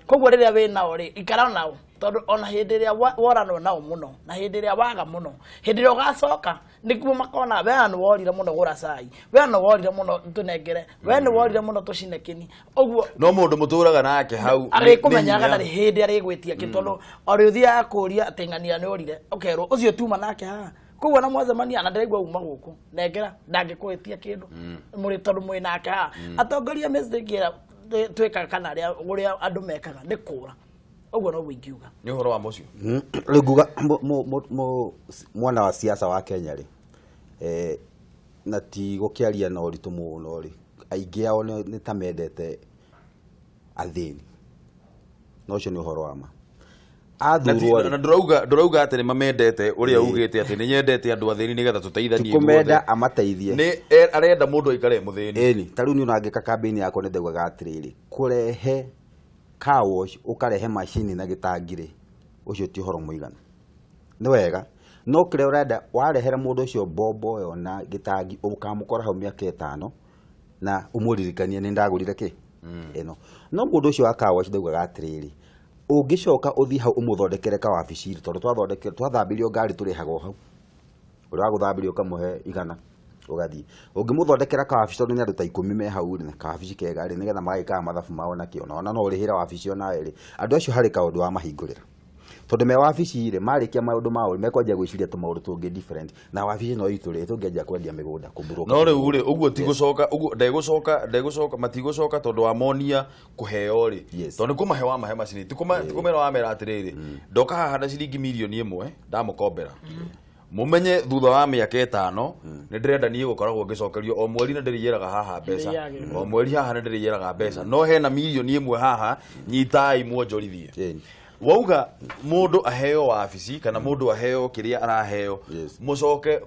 Koguo rĩrĩa wĩ nao rĩ ikara nao tondũ ona hĩndĩ ĩrĩa woranwo nao mũno na hĩndĩ ĩrĩa waga mũno hĩndĩ ĩrĩa ũgacoka nĩguo makona we nĩ worire mũno gũra cai, we nĩ worire mũno tũnengere, we nĩ worire mũno tũcine kĩni. Ũguo no mũndũ mũtũraga nake hau arĩkũmenyaga ndarĩ hĩndĩ arĩgwĩtia kĩ tondũ orĩ ũthiaga kũria atĩ ng'ania nĩ ũrire ũkerwo ũcio tuma nake haha. Koguo na mwacemania na ndĩraigua uma gũkũ nengera ndangĩkũhĩtia kĩndũ mũrĩ tondũ mwĩ nake haha. Atongoria mistake ĩrĩa twĩkaga kana ũrĩa andũ mekaga nĩ kũra. Ũguo noguo ingiuga. Nĩ ũhoro wa mũcio. Rĩu nguga mwana wa siasa wa Kenya rĩ na ti gũkĩaria na ũritũ mũno rĩ aingĩ ao nĩ ta mendete athĩni no ũcio nĩ ũhoro wa ma. Na ndũrauga atĩ nĩ mamendete ũrĩa ugĩte atĩ nĩ nyendete andũ athĩni nĩgetha tũteithanie. Kũmenda amateithie. Nĩ arenda mũndũ aikare mũthĩni. Ĩni, ta rĩu niĩ ona ngĩka campaign yakwa nĩ ndaugaga atĩrĩrĩ, kũrehe car wash ũkarehe macini na gĩtangi rĩ, ũcio ti ũhoro mũiganu. Nĩ wega, no kĩrĩa ũrenda warehera mũndũ ũcio mbombo ĩyo na gĩtangi ũkamũkora hau mĩaka ĩtano na ũmũririkanie nĩ ndagũrire kĩ ĩno. No mũndũ ũcio wa car wash ndaugaga atĩrĩrĩ, ũngĩcoka ũthiĩ hau ũmũthondekere kawabici tondũ twathambirio ngari tũrĩhagwo hau ũrĩa wagũthambirio ũkamũhe 100 ũgathiĩ ũngĩmũthondekera kawabici tondũ nĩ andũ ta 10 me hau rĩ na kawabici kega rĩ nĩgetha magĩkaga mathabu mao na kĩo ona no ũrĩhĩre wabici onawe rĩ andũ acio harĩ kaũndũ wa mahingũrĩra tondũ me wabici rĩ marĩkia maũndũ mao mekwanjia gwĩciria tũmaũndũ tũngĩ different na wabici no itũ rĩ tũngĩanjia kwendia mĩgũnda kũmburũka. No rĩu rĩ ũguo ti gũcoka ũguo ndegũcoka matigũcoka tondũ wamonia kũheo rĩ tondũ nĩ kũmahe wamahe macini ti kũmera wamera atĩrĩrĩ ndoka haha na ciringi mirioni 1 ndamũkombera Mumenye thutha wa mĩaka 5 nĩ ndĩrenda niĩ gũkoragwo ngĩcokerio o mweri nĩ ndĩrĩiyĩraga haha mbeca o mweri haha nĩ ndĩrĩiyĩraga mbeca no hena mirioni 1 haha nyitai mwonjorithie. Wauga mundu aheo wabici kana mundu aheo kiria araheo mucoke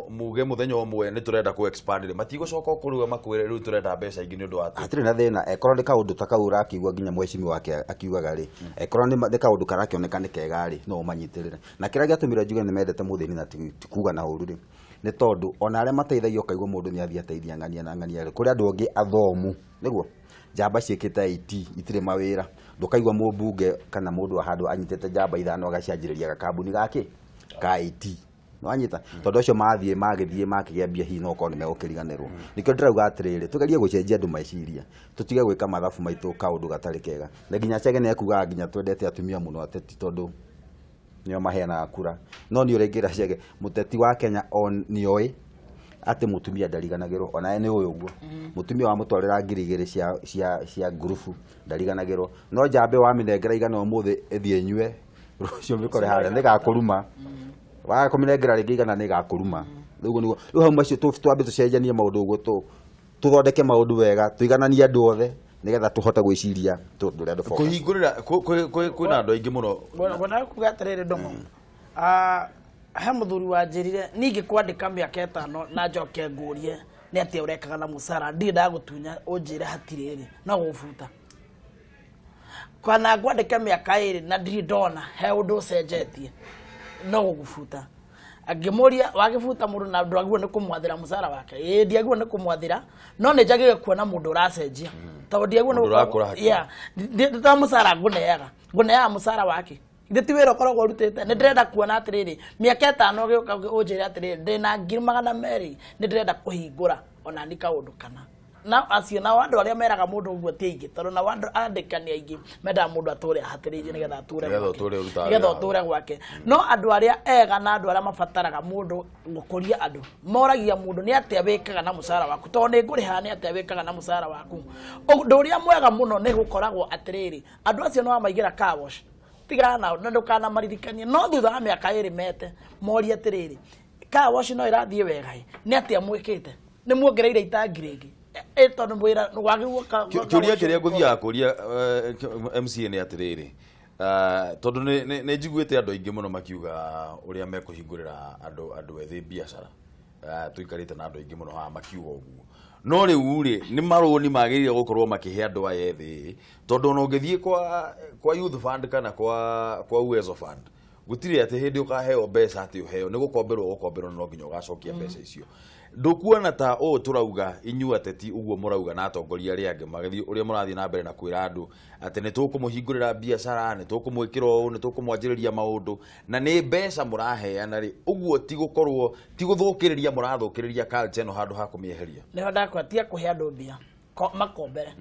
muge muthenya umwe ni turenda ku expand ri matigocoka kuruga makwire riu turenda mbeca ingi ni undu wa hatirĩ na thĩna ekorwo nĩ kaũndũ ta kau ũrakiugua nginya mwecimi wake akiugaga rĩ ekorwo nĩ kaũndũ karakĩoneka nĩ kega rĩ no ũmanyitĩrĩre na kĩrĩa gĩatũmire njuge nĩ mendete mũthĩni na ti kuga na ũru rĩ nĩ tondũ ona arĩa mateithagio ũkaigua mũndũ nĩ athiĩ ateithia ng'ania na ng'ania rĩ kũrĩ andũ angĩ athomu nĩguo njamba ciĩkĩte IT itirĩ mawĩra ndukaigua mũmbunge kana mũndũ handũ anyitĩte njamba 5 agacianjĩrĩria gakambuni gake ka IT nĩwanyita tondũ acio mathiĩ magĩthiĩ makĩgĩa mbia hihi no ũkorwo nĩ megũkĩriganĩrwo nĩkĩo ndĩrauga atĩrĩrĩ tũgerie gũcenjia andũ meciria tũtige gwĩka mathabu maitũ kaũndũ gatarĩ kega na nginya Chege nĩ ekugaga nginya twendete atumia mũno ateti tondũ nĩo maheanaga kura no nĩ ũrĩa ingĩra Chege mũteti wa Kenya nĩoĩ atĩ mũtumia ndariganagĩrwo ona nĩ ũyũ ũguo mũtumia wamũtwarĩra 2,000 cia ngurubu ndariganagĩrwo no njambe wamĩnengera 100 ũmũthĩ ĩthiĩ ĩnyue rũciũ mĩkore harĩa nĩgakũruma waga kũmĩnengera rĩngĩ 100 nĩgakũruma rĩu nĩguo rĩu hau macio twambe tũcenjanie maũndũ ũguo tũthondeke maũndũ wega tũigananie andũ othe nĩgetha tũhote gwĩciria tũndũ ũrĩa andũ kũhingũrĩra kwĩna andũ aingĩ mũno ngwenda kuga atĩrĩrĩ Ndung'u he muthuri wanjirire ningĩ kwandĩka mĩaka 5 na njoke ngũrie nĩ atĩa ũrekaga na mũcara ndirĩ ndagũtunya ũnjĩre hatirĩ rĩ no gũbuta kana ngwandĩke mĩaka 2 na ndirĩ ndona he ũndũ ũcenjetie no gũgũbuta angĩmũria wagĩbuta mũndũ na ndwagĩrĩirwo nĩ kũmwathĩra mũcara wake ĩĩ ndiagĩrĩirwo nĩ kũmwathĩra no nĩ njagĩrĩire kuona mũndũ ũracenjia tondũ ndiagĩrĩirwo nĩ yeah ta mũcara ngũneaga mũcara wake Nditi wĩra ũkoragwo ũrutĩte nĩ ndĩrenda kuona atĩrĩrĩ mĩaka 5 gĩũka ũnjĩre atĩrĩrĩ ndĩna 200,000 nĩ ndĩrenda kũhingũra ona ni kaũndũ kana na acio nao andũ arĩa meraga mũndũ ũguo ti aingĩ tondũ nao andũ andĩkani aingĩ mendaga mũndũ atũre ahatĩrĩirie nĩgetha atũre nĩgetha ũtũre gwake no andũ arĩa ega na andũ arĩa mabataraga mũndũ gũkũria andũ moragia mũndũ nĩ atĩa wĩkaga na mũcara waku tondũ nĩ ngũrĩha nĩ atĩa wĩkaga na mũcara waku ũndũ ũrĩa mwega mũno nĩ gũkoragwo atĩrĩrĩ andũ acio no wamaigĩra car wash tigana nao na ndũkana maririkanie no thutha wa mĩaka 2 mete morie atĩrĩrĩ car wash no ĩrathiĩ wega nĩ atĩa mwĩkĩte nĩ muongereire itangi rĩngĩ tondũ mwĩra wagĩrĩirwo kĩũria kĩrĩa ngũthiaga kũria MCA nĩ atĩrĩrĩ tondũ nĩ njiguĩte andũ aingĩ mũno makiuga ũrĩa mekũhingũrĩra andũ ethĩ biacara tũikarĩte na andũ aingĩ mũno haha makiuga ũguo no rĩu rĩ nĩ marũni magĩrĩire gũkorwo makĩhe andũ aya ethĩ tondũ ona ũngĩthiĩ kwa Youth Fund kana kwa Uwezo Fund gũtirĩ atĩ hĩndĩ ũkaheo mbeca atĩ ũheo nĩ gũkomberwo gũkomberwo no nginya ũgacokia mbeca icio ndũkuona ta ũũ tũrauga inyuĩ ateti ũguo mũrauga na atongoria arĩa angĩ magĩthiĩ ũrĩa mũrathiĩ na mbere na kwĩra andũ atĩ nĩ tũkũmũhingũrĩra biacara nĩ tũkũmwĩkĩra ũũ nĩ tũkũmwanjĩrĩria maũndũ na nĩ mbeca mũraheana rĩ ũguo ti gũkorwo ti gũthũkĩrĩria mũrathũkĩrĩria culture ĩno handũ ha kũmĩeheria nĩho ndakwa tiga kũhe andũ mbia makombere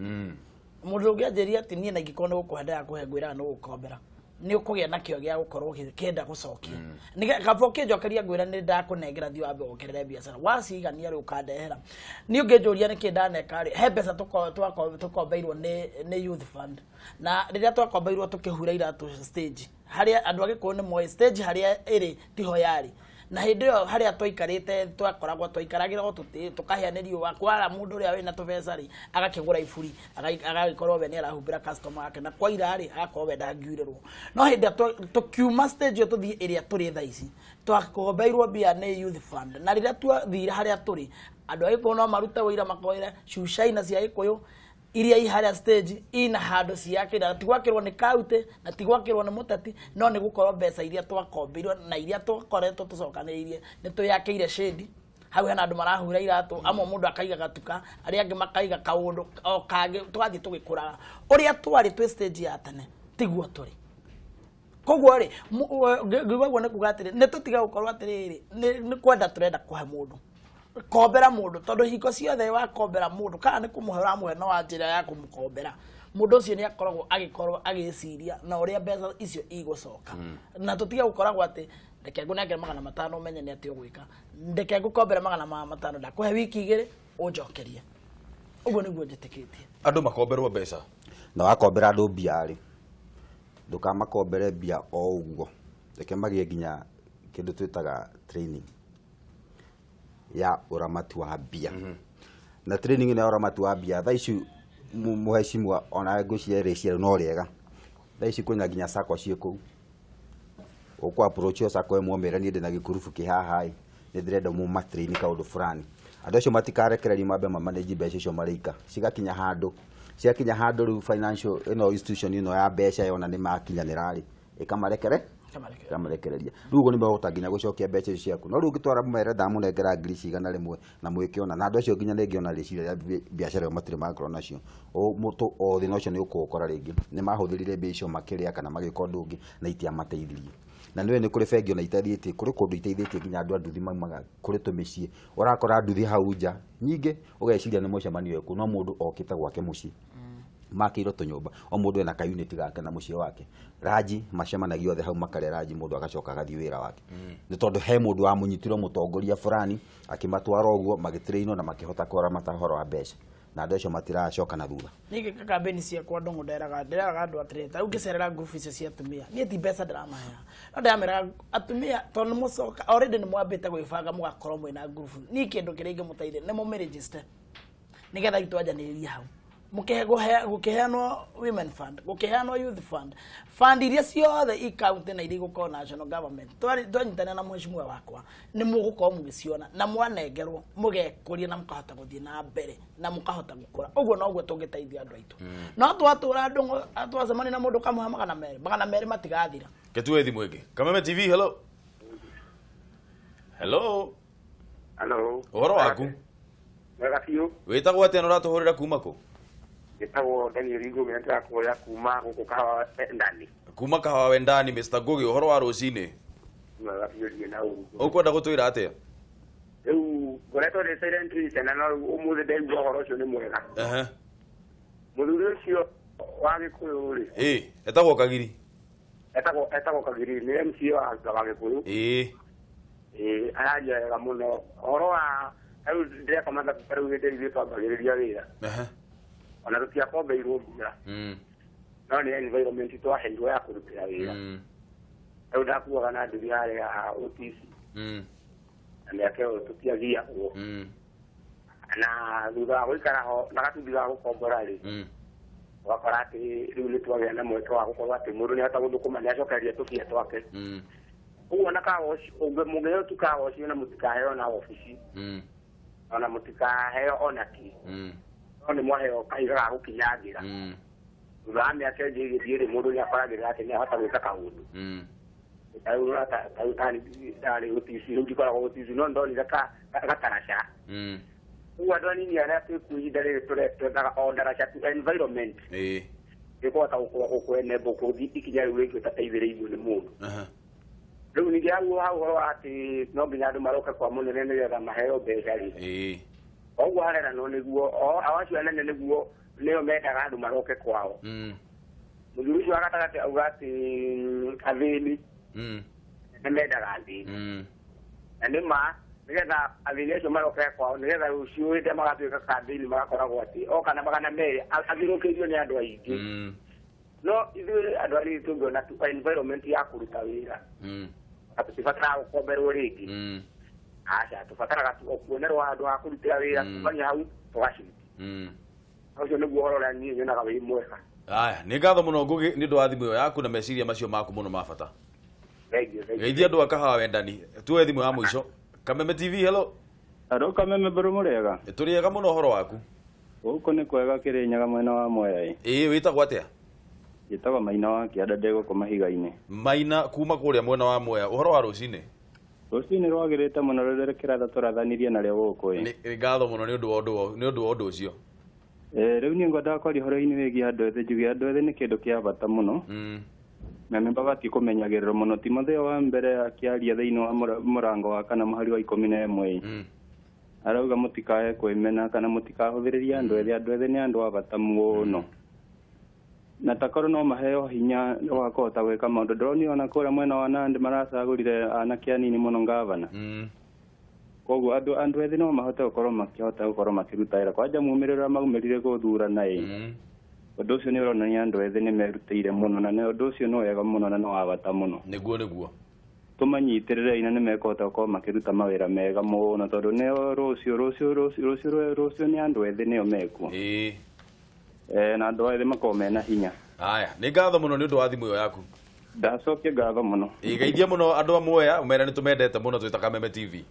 mũndũ ũngĩanjĩria atĩ niĩ na ingĩkorwo nĩ gũkũhe ndĩrakũhe ngwĩraga nĩ gũkombera nĩ ũkũgĩa na kĩo gĩa gũkorwo kĩenda gũcokia kaba ũkĩnjokeria ngwĩra nĩ ndakũnengera thiĩ wambe wongerere biacara wacigania rĩu ũkandehera niĩ ũngĩnjũria nĩkĩ ndaneka rĩ he mbeca tũkombeirwo nĩ Youth Fund na rĩrĩa twakombeirwo tũkĩhura iratũ stage harĩa andũ a Gĩkũyũ nĩ moĩ stage harĩa ĩrĩ tiho yarĩ na hĩndĩ ĩyo harĩa twaikarĩte twakoragwo twaikaragĩra o tũkahĩa nĩ riũa kwara mũndũ ũrĩa wĩna tũbeca rĩ agakĩgũra iburi agagĩkorwo we nĩ arahumbĩra customer wake na kwaira rĩ agakorwo we ndangiurĩrwo no hĩndĩ ĩrĩa tũkiuma stage ĩyo tũthiĩ ĩrĩa tũrĩ thaa ici twakombeirwo mbia nĩ Youth Fund na rĩrĩa twathire harĩa tũrĩ andũ a Gĩkũyũ no marute wũira makoire cucaina cia Gĩkũyũ iria i harĩa stage ina handũ ciakĩra na tigwakĩrwo nĩ kaunti na tigwakĩrwo nĩ mũteti no nĩ gũkorwo mbeca iria twakombeirwo na iria twakoretwo tũcokanĩrĩirie nĩ twĩyakĩire shade hau hena andũ marahura iratũ amwe mũndũ akaiga gatuka arĩa angĩ makaiga kaũndũ o kangĩ tũgathiĩ tũgĩkũraga ũrĩa twarĩ twĩ stage ya tene tiguo tũrĩ koguo rĩ ngĩigua ũguo nĩ kuga atĩrĩ nĩ tũtige gũkorwo atĩrĩrĩ nĩ kwenda tũrenda kũhe mũndũ kombera mũndũ tondũ hingo ciothe wakombera mũndũ kana nĩ kũmũhe ũramũhe no njĩra ya kũmũkombera mũndũ ũcio nĩ akoragwo agĩkorwo agĩciria na ũrĩa mbeca icio igũcoka na tũtige gũkoragwo atĩ reke ngũnengere 500 ũmenye nĩ atĩ ũgwĩka reke ngũkombere 500 ndakũhe wiki 2 ũnjokerie ũguo nĩguo njĩtĩkĩtie andũ makomberwo mbeca na wakombera andũ mbia rĩ ndũkamakombere mbia o ũguo reke magĩe nginya Kĩndũ twĩtaga training ya ũramati wa mbia. Na training ĩno ya ũramati wa mbia thaa ici mũhecimwa ona ngwĩciria rĩciria no rĩega. Thaa ici kwĩna nginya sacco ciĩ kũu. Ũkũ approach ĩyo sacco ĩmwe ũmĩre niĩ ndĩna gĩkurubu kĩ haha ĩ, nĩ ndĩrenda mũmatrain kaũndũ fulani. Andũ acio matikarekererio mambe mamanage mbeca icio marĩika. Cigakinya handũ. Ciakinya handũ rĩu financial ĩno institution ĩno ya mbeca yona nĩ makinyanĩra rĩ, ĩkamarekere ĩkamarekereria. Rĩu ũguo nĩ mehota nginya gũcokia mbeca icio ciaku. No rĩu ũngĩtwara mere ndamũnengera ngiri cigana rĩmwe na mwĩke ũna, na andũ acio nginya rĩngĩ ona rĩciria rĩa biacara ĩyo matirĩ makorwo nacio. O thĩna ũcio nĩ ũkũũkora rĩngĩ. Nĩ mahũthĩrire mbia icio makĩrĩa kana magĩka ũndũ ũngĩ na itiamateithirie. Na nĩwe nĩ kũrĩ bengi ona iteithĩtie, kũrĩ kũndũ iteithĩtie nginya andũ a nduthi maumaga kũrĩ tũmĩciĩ. Ũrakora nduthi hau nja nyingĩ ũgeciria nĩ mũcemanio wĩkũ, no mũndũ okĩte gwake mũciĩ. Makĩirwo tũnyũmba, o mũndũ ena ka unit gake na mũciĩ wake. Ranji macemanagia othe hau makarĩa ranji, mũndũ agacoka agathiĩ wĩra wake. Nĩ tondũ he mũndũ wamũnyitire mũtongoria fulani akĩmatwara ũguo magĩtrainwo na makĩhota kũramata ũhoro wa mbeca. Na andũ acio matiracoka na thutha. Niĩ ngĩka campaign ciakwa Ndũng'ũ nderaga andũ atĩrĩrĩ, ta rĩu ngĩcerera group icio cia atumia, niĩ ti mbeca ndĩramaheaga. No ndĩrameraga atumia tondũ nĩmũcoka already nĩmwambĩte gwĩbanga mũgakorwo mwĩna group. Niĩ kĩndũ kĩrĩa ingĩmũteithia nĩ mũmĩregister nĩgetha twanjanĩrĩrie hau. Gũkĩheanwo women fund, gũkĩheanwo youth fund, fund iria ciothe i county na iria igũkorwo national government. Twanyitanĩra na mheshimiwa wakwa nĩ mũgũkorwo mũgĩciona na mwanengerwo mũgekũria na mũkahota gũthiĩ na mbere na mũkahota gũkũra. Ũguo noguo tũngĩteithia andũ aitũ. No twatũra Ndũng'ũ twacemania na mũndũ ũkamũhe 200 matigathira. Ketue thimũ ĩngĩ. Kameme TV, hello. Hello. Hello. Ũhoro waku? Wega biũ. Wĩtagwo atĩa na ũratũhũrĩra kuma kũ? Njĩtagwo Daniel Ngũgĩ na ndĩrakũhũrĩra kuma gũkũ Kahawa Wendani. Kuma Kahawa Wendani, Mr. Ngũgĩ, ũhoro wa rũcinĩ? Mwega biũ ndirĩ na ũru. Ũkwenda gũtwĩra atĩa? Rĩu ngoretwo ndĩ silent listener no rĩu ũmũthĩ ndaigua ũhoro ũcio nĩ mwega. Mũthuri ũcio wa Gĩkũyũ rĩ. Ĩĩ, etagwo Kagiri. Etagwo Kagiri, nĩ MCA wa Gĩkũyũ. Ĩĩ. Ĩĩ, araria wega mũno. Ũhoro wa rĩu ndĩreka mathabu rĩu hĩndĩ ĩrĩa ithuĩ twambagĩrĩria wĩra. Ona tũtiakombeirwo mbura. No nĩ environment twaheirwo ya kũrutĩra wĩra. Rĩu ndakuaga na nduthi harĩa OTC. Na mĩaka ĩyo tũtiathiagwo. Na thutha wa gũikara ho na gatuthi ga gũkombora rĩ, ũgakora atĩ rĩu nĩ twagĩa na mweke wa gũkorwo atĩ mũndũ nĩahota gũthũkũma nĩacokereria tũbia twake. Ũguo na kawoci mũngĩheo tu kawoci na mũtikaheo na obici. Ona mũtikaheo ona kĩ. No nĩ mwaheo kahiga ga gũkinyangĩra. Thutha wa mĩaka ĩngĩ ĩgĩthiĩ rĩ, mũndũ nĩakoragĩrĩra atĩ nĩahota gwĩka kaũndũ. Tarĩu ndarĩ OTC, rĩu ndikoragwo OTC, no nĩndonire gataraca. Ũguo andũ anini arĩa twĩkuo ihinda rĩrĩ twendaga o ndaraca tu environment. Ĩkũhota gũkũ-enable gũthiĩ ikinya rĩu rĩngĩ ũtateithĩrĩirio nĩ mũndũ. Rĩu ningĩ hau ũhoro wa atĩ no nginya andũ maroke kwa mũnene nĩgetha maheo mbeca rĩ. Ũguo hareranwo nĩguo o acio anene nĩguo nĩo mendaga andũ maroke kwao. Mũthuri ũcio wa gatagatĩ auga atĩ athĩni nĩ mendaga athĩni. Na nĩ ma nĩgetha athĩni acio maroke kwao nĩgetha rũciũ hĩndĩ ĩrĩa magatuĩka kambĩini magakoragwo atĩ oka na 200 athiũrũrũkĩirio nĩ andũ aingĩ. No ithuĩ andũ arĩa tũngĩona tu environment ya kũruta wĩra. Tũtibataraga gũkomberwo rĩngĩ. Aca, tũbataraga tu kuonerwo handũ ha kũrutĩra wĩra kumania hau tũgacuti. Ũcio nĩguo ũhoro ũrĩa niĩ nyonaga wĩ mwega. Aya, nĩ ngatho mũno Ngũgĩ nĩ ũndũ wa thimũ ĩyo yaku na meciria macio maku mũno ma bata. Geithia andũ a Kahawa Wendani. Tuoe thimũ ya mũico. Kameme TV, hello. Hello Kameme, mbũrũ mũrĩega? Tũrĩega mũno, ũhoro waku? Gũkũ nĩ kwega Kĩrĩnyaga mwena wa Mwea. Ĩĩ, wĩtagwo atĩa? Njĩtagwo Maina wa Kĩanda, ndĩ gũkũ mahiga-inĩ. Maina kuma kũrĩa mwena wa Mwea, ũhoro wa rũcinĩ? Rũcinĩ rwagĩrĩte mũno rũrĩa kĩratha tũrathanirie narĩo gũkũ. Nĩ ngatho mũno nĩ ũndũ wa ũndũ ũcio. Rĩu niĩ ngwendaga kwaria ũhoro-inĩ wĩgiĩ andũ ethĩ. Njuge andũ ethĩ nĩ kĩndũ kĩa bata mũno. Na nĩ mabatiĩ kũmenyagĩrĩrwo mũno. Timotheo wa mbere akĩaria thĩinĩ wa mũrango wa kana mũhari wa 11 arauga mũtikae kwĩmena kana mũtikahũthĩrĩrie andũ ethĩ. Andũ ethĩ nĩ andũ a bata mũno. Na takorwo no maheo hinya wa kũhota gwĩka maũndũ. Ndĩronire ona kũrĩa mwena wa Nandi maracagũrire anake anini mũno ngavana. Koguo andũ ethĩ no mahote gũkorwo makĩhota gũkorwo makĩruta wĩra. Kwanja mumĩrĩro ũrĩa maumĩrire gũthurana ĩ, ũndũ ũcio nĩ ũronania andũ ethĩ nĩ merutĩire mũno, na ũndũ ũcio nĩ wega mũno na nĩ wa bata mũno. Nĩguo nĩguo. Tũmanyitĩrĩre ina nĩ mekũhota gũkorwo makĩruta mawĩra mega mũno tondũ nĩo rũciũ nĩ andũ ethĩ nĩo mekuo. Na andũ ethĩ makorwo mena hinya. Haya, nĩ ngatho mũno nĩ ũndũ wa thimũ ĩyo yaku. Ndacokia ngatho mũno. Geithia mũno andũ a Mwea, ũmere nĩ tũmendete mũno twĩ ta Kameme TV.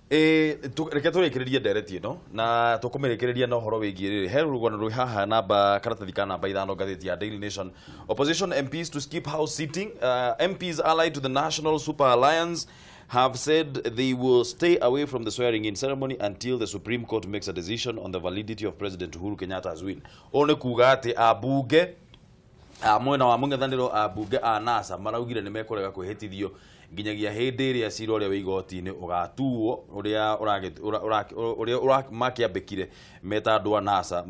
Reke tũrĩkĩrĩrie ndereti ĩno na tũkũmĩrĩkĩrĩria na ũhoro wĩgiĩ rĩrĩ. He rũgano rwĩ haha namba karatathi ka namba 5 ngathĩti ya Daily Nation. Opposition MPs to skip house sitting. MPs allied to the National Super Alliance have said they will stay away from the swearing-in ceremony until the Supreme Court makes a decision on the validity of President Uhuru Kenyatta's win. Ũũ nĩ kuga atĩ ambunge a mwena wa mũng'ethanĩro ambunge a NASA maraugire nĩ mekũrega kwĩhĩtithio nginyagia hĩndĩ ĩrĩa cira ũrĩa wĩ igoti-inĩ ũgatuo ũrĩa makĩambĩkire meta andũ a NASA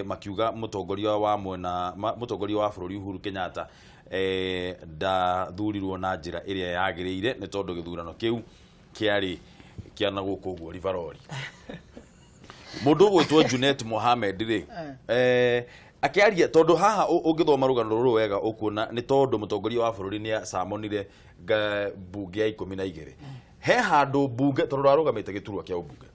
makiuga mũtongoria wa mwena mũtongoria wa bũrũri Uhuru Kenyatta ndathurirwo na njĩra ĩrĩa yagĩrĩire nĩ tondũ gĩthurano kĩu kĩarĩ kĩa na gũkũ ũguo ribarori. Mũndũ ũgwĩtwo Junet Mohamed rĩ akiaria tondu haha ũngĩthoma rũgano rũrũ wega ũkuona nĩ tondũ mũtongoria wa bũrũri nĩ acamonire mbunge ya 12. He handũ mbunge tondũ rarũgamĩte gĩturwa kĩa ũmbunge,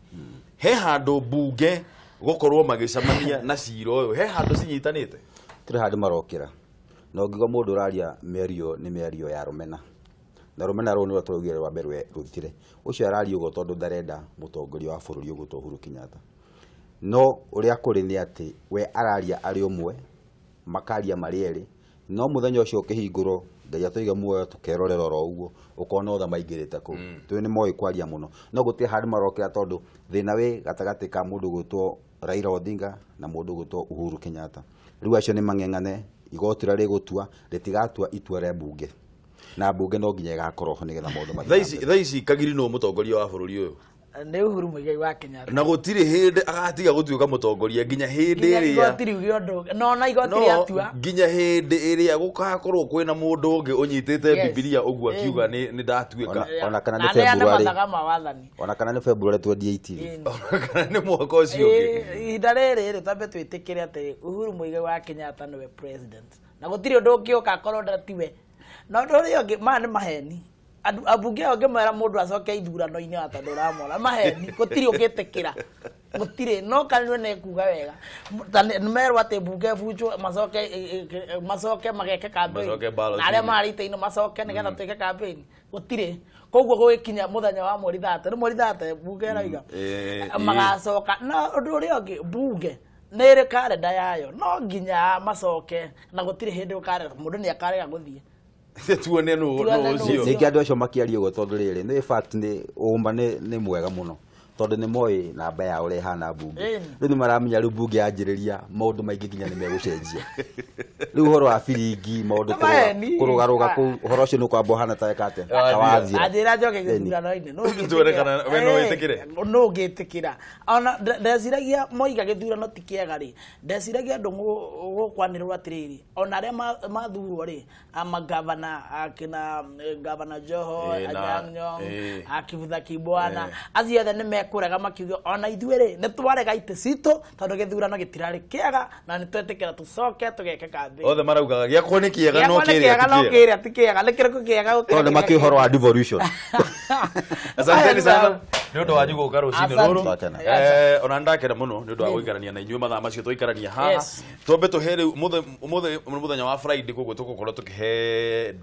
he handũ mbunge gũkorwo magĩcemania na cira ũyũ, he handũ cinyitanĩte tũrĩ handũ marokĩra. Na ũngĩigua mũndũ ũraria mĩario nĩ mĩario ya rũmena, na rũmena rũu nĩruo tũraugire rwa mbere rũthire. Ũcio araria ũguo tondũ ndarenda mũtongoria wa bũrũri ũgwĩtwo Uhuru Kenyatta. No ũrĩa kũrĩ nĩ atĩ we araria arĩ ũmwe, makaria marĩ erĩ, no mũthenya ũcio ũkĩhingũrwo Ngai atũige muoyo tũkerorera oro ũguo ũkona othe maingĩrĩte kũu. Tũĩ nĩ moĩ kwaria mũno, no gũtirĩ handũ marokĩra tondũ thĩna wĩ gatagatĩ ka mũndũ ũgwĩtwo Raila Odinga na mũndũ ũgwĩtwo Uhuru Kenyatta. Rĩu acio nĩ mang'eng'ane, igoti rĩrĩa rĩgũtua rĩtigatua itua rĩa mbunge, na mbunge no nginya ĩgakorwo ho nĩgetha maũndũ mathiĩ. Thaa ici Kagiri nũ mũtongoria wa bũrũri ũyũ? Nĩ Uhuru Muigai wa Kenyatta. Na gũtirĩ hĩndĩ agatiga gũtuĩka mũtongoria nginya hĩndĩ ĩrĩa igoti riuge ũndũ. No na igoti rĩatua nginya hĩndĩ ĩrĩa gũgakorwo kwĩna mũndũ ũngĩ ũnyitĩte Bibilia ũguo akiuga nĩ ndatuĩka. Ona kana nĩ February, ona kana nĩ February 2018, ona kana nĩ mwaka ũcio ũngĩ. Ihinda rĩrĩ rĩ twambe twĩtĩkĩre atĩ Uhuru Muigai wa Kenyatta nĩwe president, na gũtirĩ ũndũ ũngĩũka akorwo ndatiwe. Na ũndũ ũrĩa ũngĩ maya nĩ maheni. Ambunge ao ngĩmwĩra mũndũ acoke ithurano-inĩ wa tondũ ũramona maheni gũtirĩ ũngĩtĩkĩra gũtirĩ no kanua nĩ kuga wega nĩmerwo atĩ mbunge bunjwo macoke mageke campaign na arĩa marĩ ita-inĩ macoke nĩgetha twĩke campaign gũtirĩ. Koguo gũgĩkinya mũthenya wa mweri 30 nĩ mweri 30 mbunge ĩrauga magacoka. Na ũndũ ũrĩa ũngĩ mbunge nĩ ĩrĩ karenda yayo no nginya macoke na gũtirĩ hĩndĩ ũkarega mũndũ nĩ akarega gũthiĩ. Tuone no ũcio. Ningĩ andũ acio makĩaria ũguo tondũ rĩrĩ nĩ fact nĩ ũma nĩ mwega mũno tondũ nĩ moĩ namba yao ũrĩa ĩhana mbunge. Rĩu nĩ maramenya rĩu mbunge yanjĩrĩria maũndũ maingĩ nginya nĩ megũcenjia. Rĩu ũhoro wa biringi maũndũ kũrũgarũga kũu ũhoro ũcio nĩ ũkwamba ũhana ta weka atĩa ta wathira. Anjĩra njoke gĩthurano-inĩ no wĩtĩkĩre no ũngĩtĩkĩra. Ona ndeciragia moiga gĩthurano ti kĩega rĩ, ndeciragia andũ gũkwanĩrĩrwo atĩrĩrĩ ona arĩa mathurwo rĩ amagavana akina gavana Joho, Anyang' Nyong'o, akivutha Kibwana, acio othe nĩ mekũrega makiuga ona ithuĩ rĩ nĩ twarega itĩ citũ tondũ gĩthurano gĩtirarĩ kĩega na nĩ twetĩkĩra tũcoke tũgeke campaign. Othe maraugaga gĩakwa nĩ kĩega no kĩrĩa ti kĩega nĩ kĩrĩkũ kĩega gũkĩra tondũ makĩ ũhoro wa devolution. Asanteni sana nĩ ũndũ wanyu gũka rũcinĩ rũrũ. Ona ndakena mũno nĩ ũndũ wa gũikarania na inyuĩ mathaa macio tũikarania haha. Twambe tũhe rĩu ũmũthĩ mũthenya wa Friday koguo tũgũkorwo tũkĩhe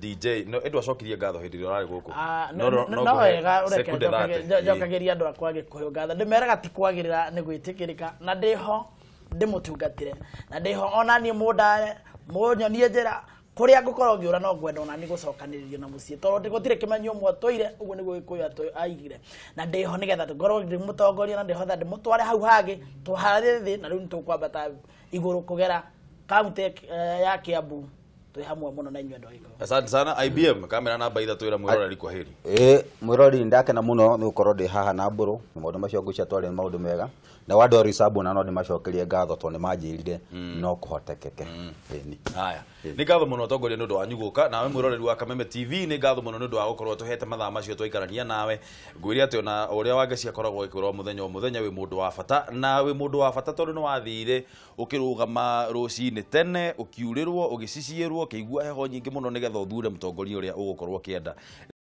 DJ no Edward acokirie ngatho hĩndĩ ĩrĩa ũrarĩ gũkũ. No wega ũreke njokagĩria andũ akwa Gĩkũyũ ngatho ndĩmeraga ti kwagĩrĩra nĩ gwĩtĩkĩrĩka na ndĩho ndĩmũtungatĩre na ndĩho ona niĩ mũndare mũnyonie njĩra kũrĩa ngũkorwo ngĩũra no ngwenda ona nĩ gũcokanĩrĩrio na mũciĩ tondũ gũtirĩ kĩmenyo ũmwe atũire ũguo nĩguo Gĩkũyũ aigire na ndĩho nĩgetha ngorwo ndĩmũtongoria na ndĩho ndĩmũtware hau hangĩ tũharĩrie thĩ na rĩu nĩtũkwambata igũrũ kũgera kaunti ya Kiambu twĩ hamwe mũno na inyuĩ andũ a Gĩkũyũ. Asante sana IBM kamera namba 3 ĩra mwĩroreri kwa heri. Mwĩroreri ndakena mũno nĩ gũkorwo ndĩ haha na Mbũrũ na maũndũ macio ngũcia twarĩ nĩ maũndũ mega na andũ a Risabu na no ndĩmacokerie ngatho tondũ nĩ manjĩrire no kũhotekeke. Haya, nĩ ngatho mũno tongoria nĩ ũndũ wanyu gũka nawe mwĩroreri wa Kameme TV nĩ ngatho mũno nĩ ũndũ wa gũkorwo tũhete mathaa macio twaikarania nawe ngwĩre atĩ ona ũrĩa Wangeci akoragwo agĩkwĩrwo mũthenya o mũthenya wĩ mũndũ wa bata na wĩ mũndũ wa bata tondũ nĩ wathire ũkĩrũgama rũcinĩ tene ũkiurĩrwo ũgĩciciĩrwo Ũkĩigua heho nyingĩ mũno nĩgetha ũthure mũtongoria ũrĩa ũgũkorwo ũkĩenda.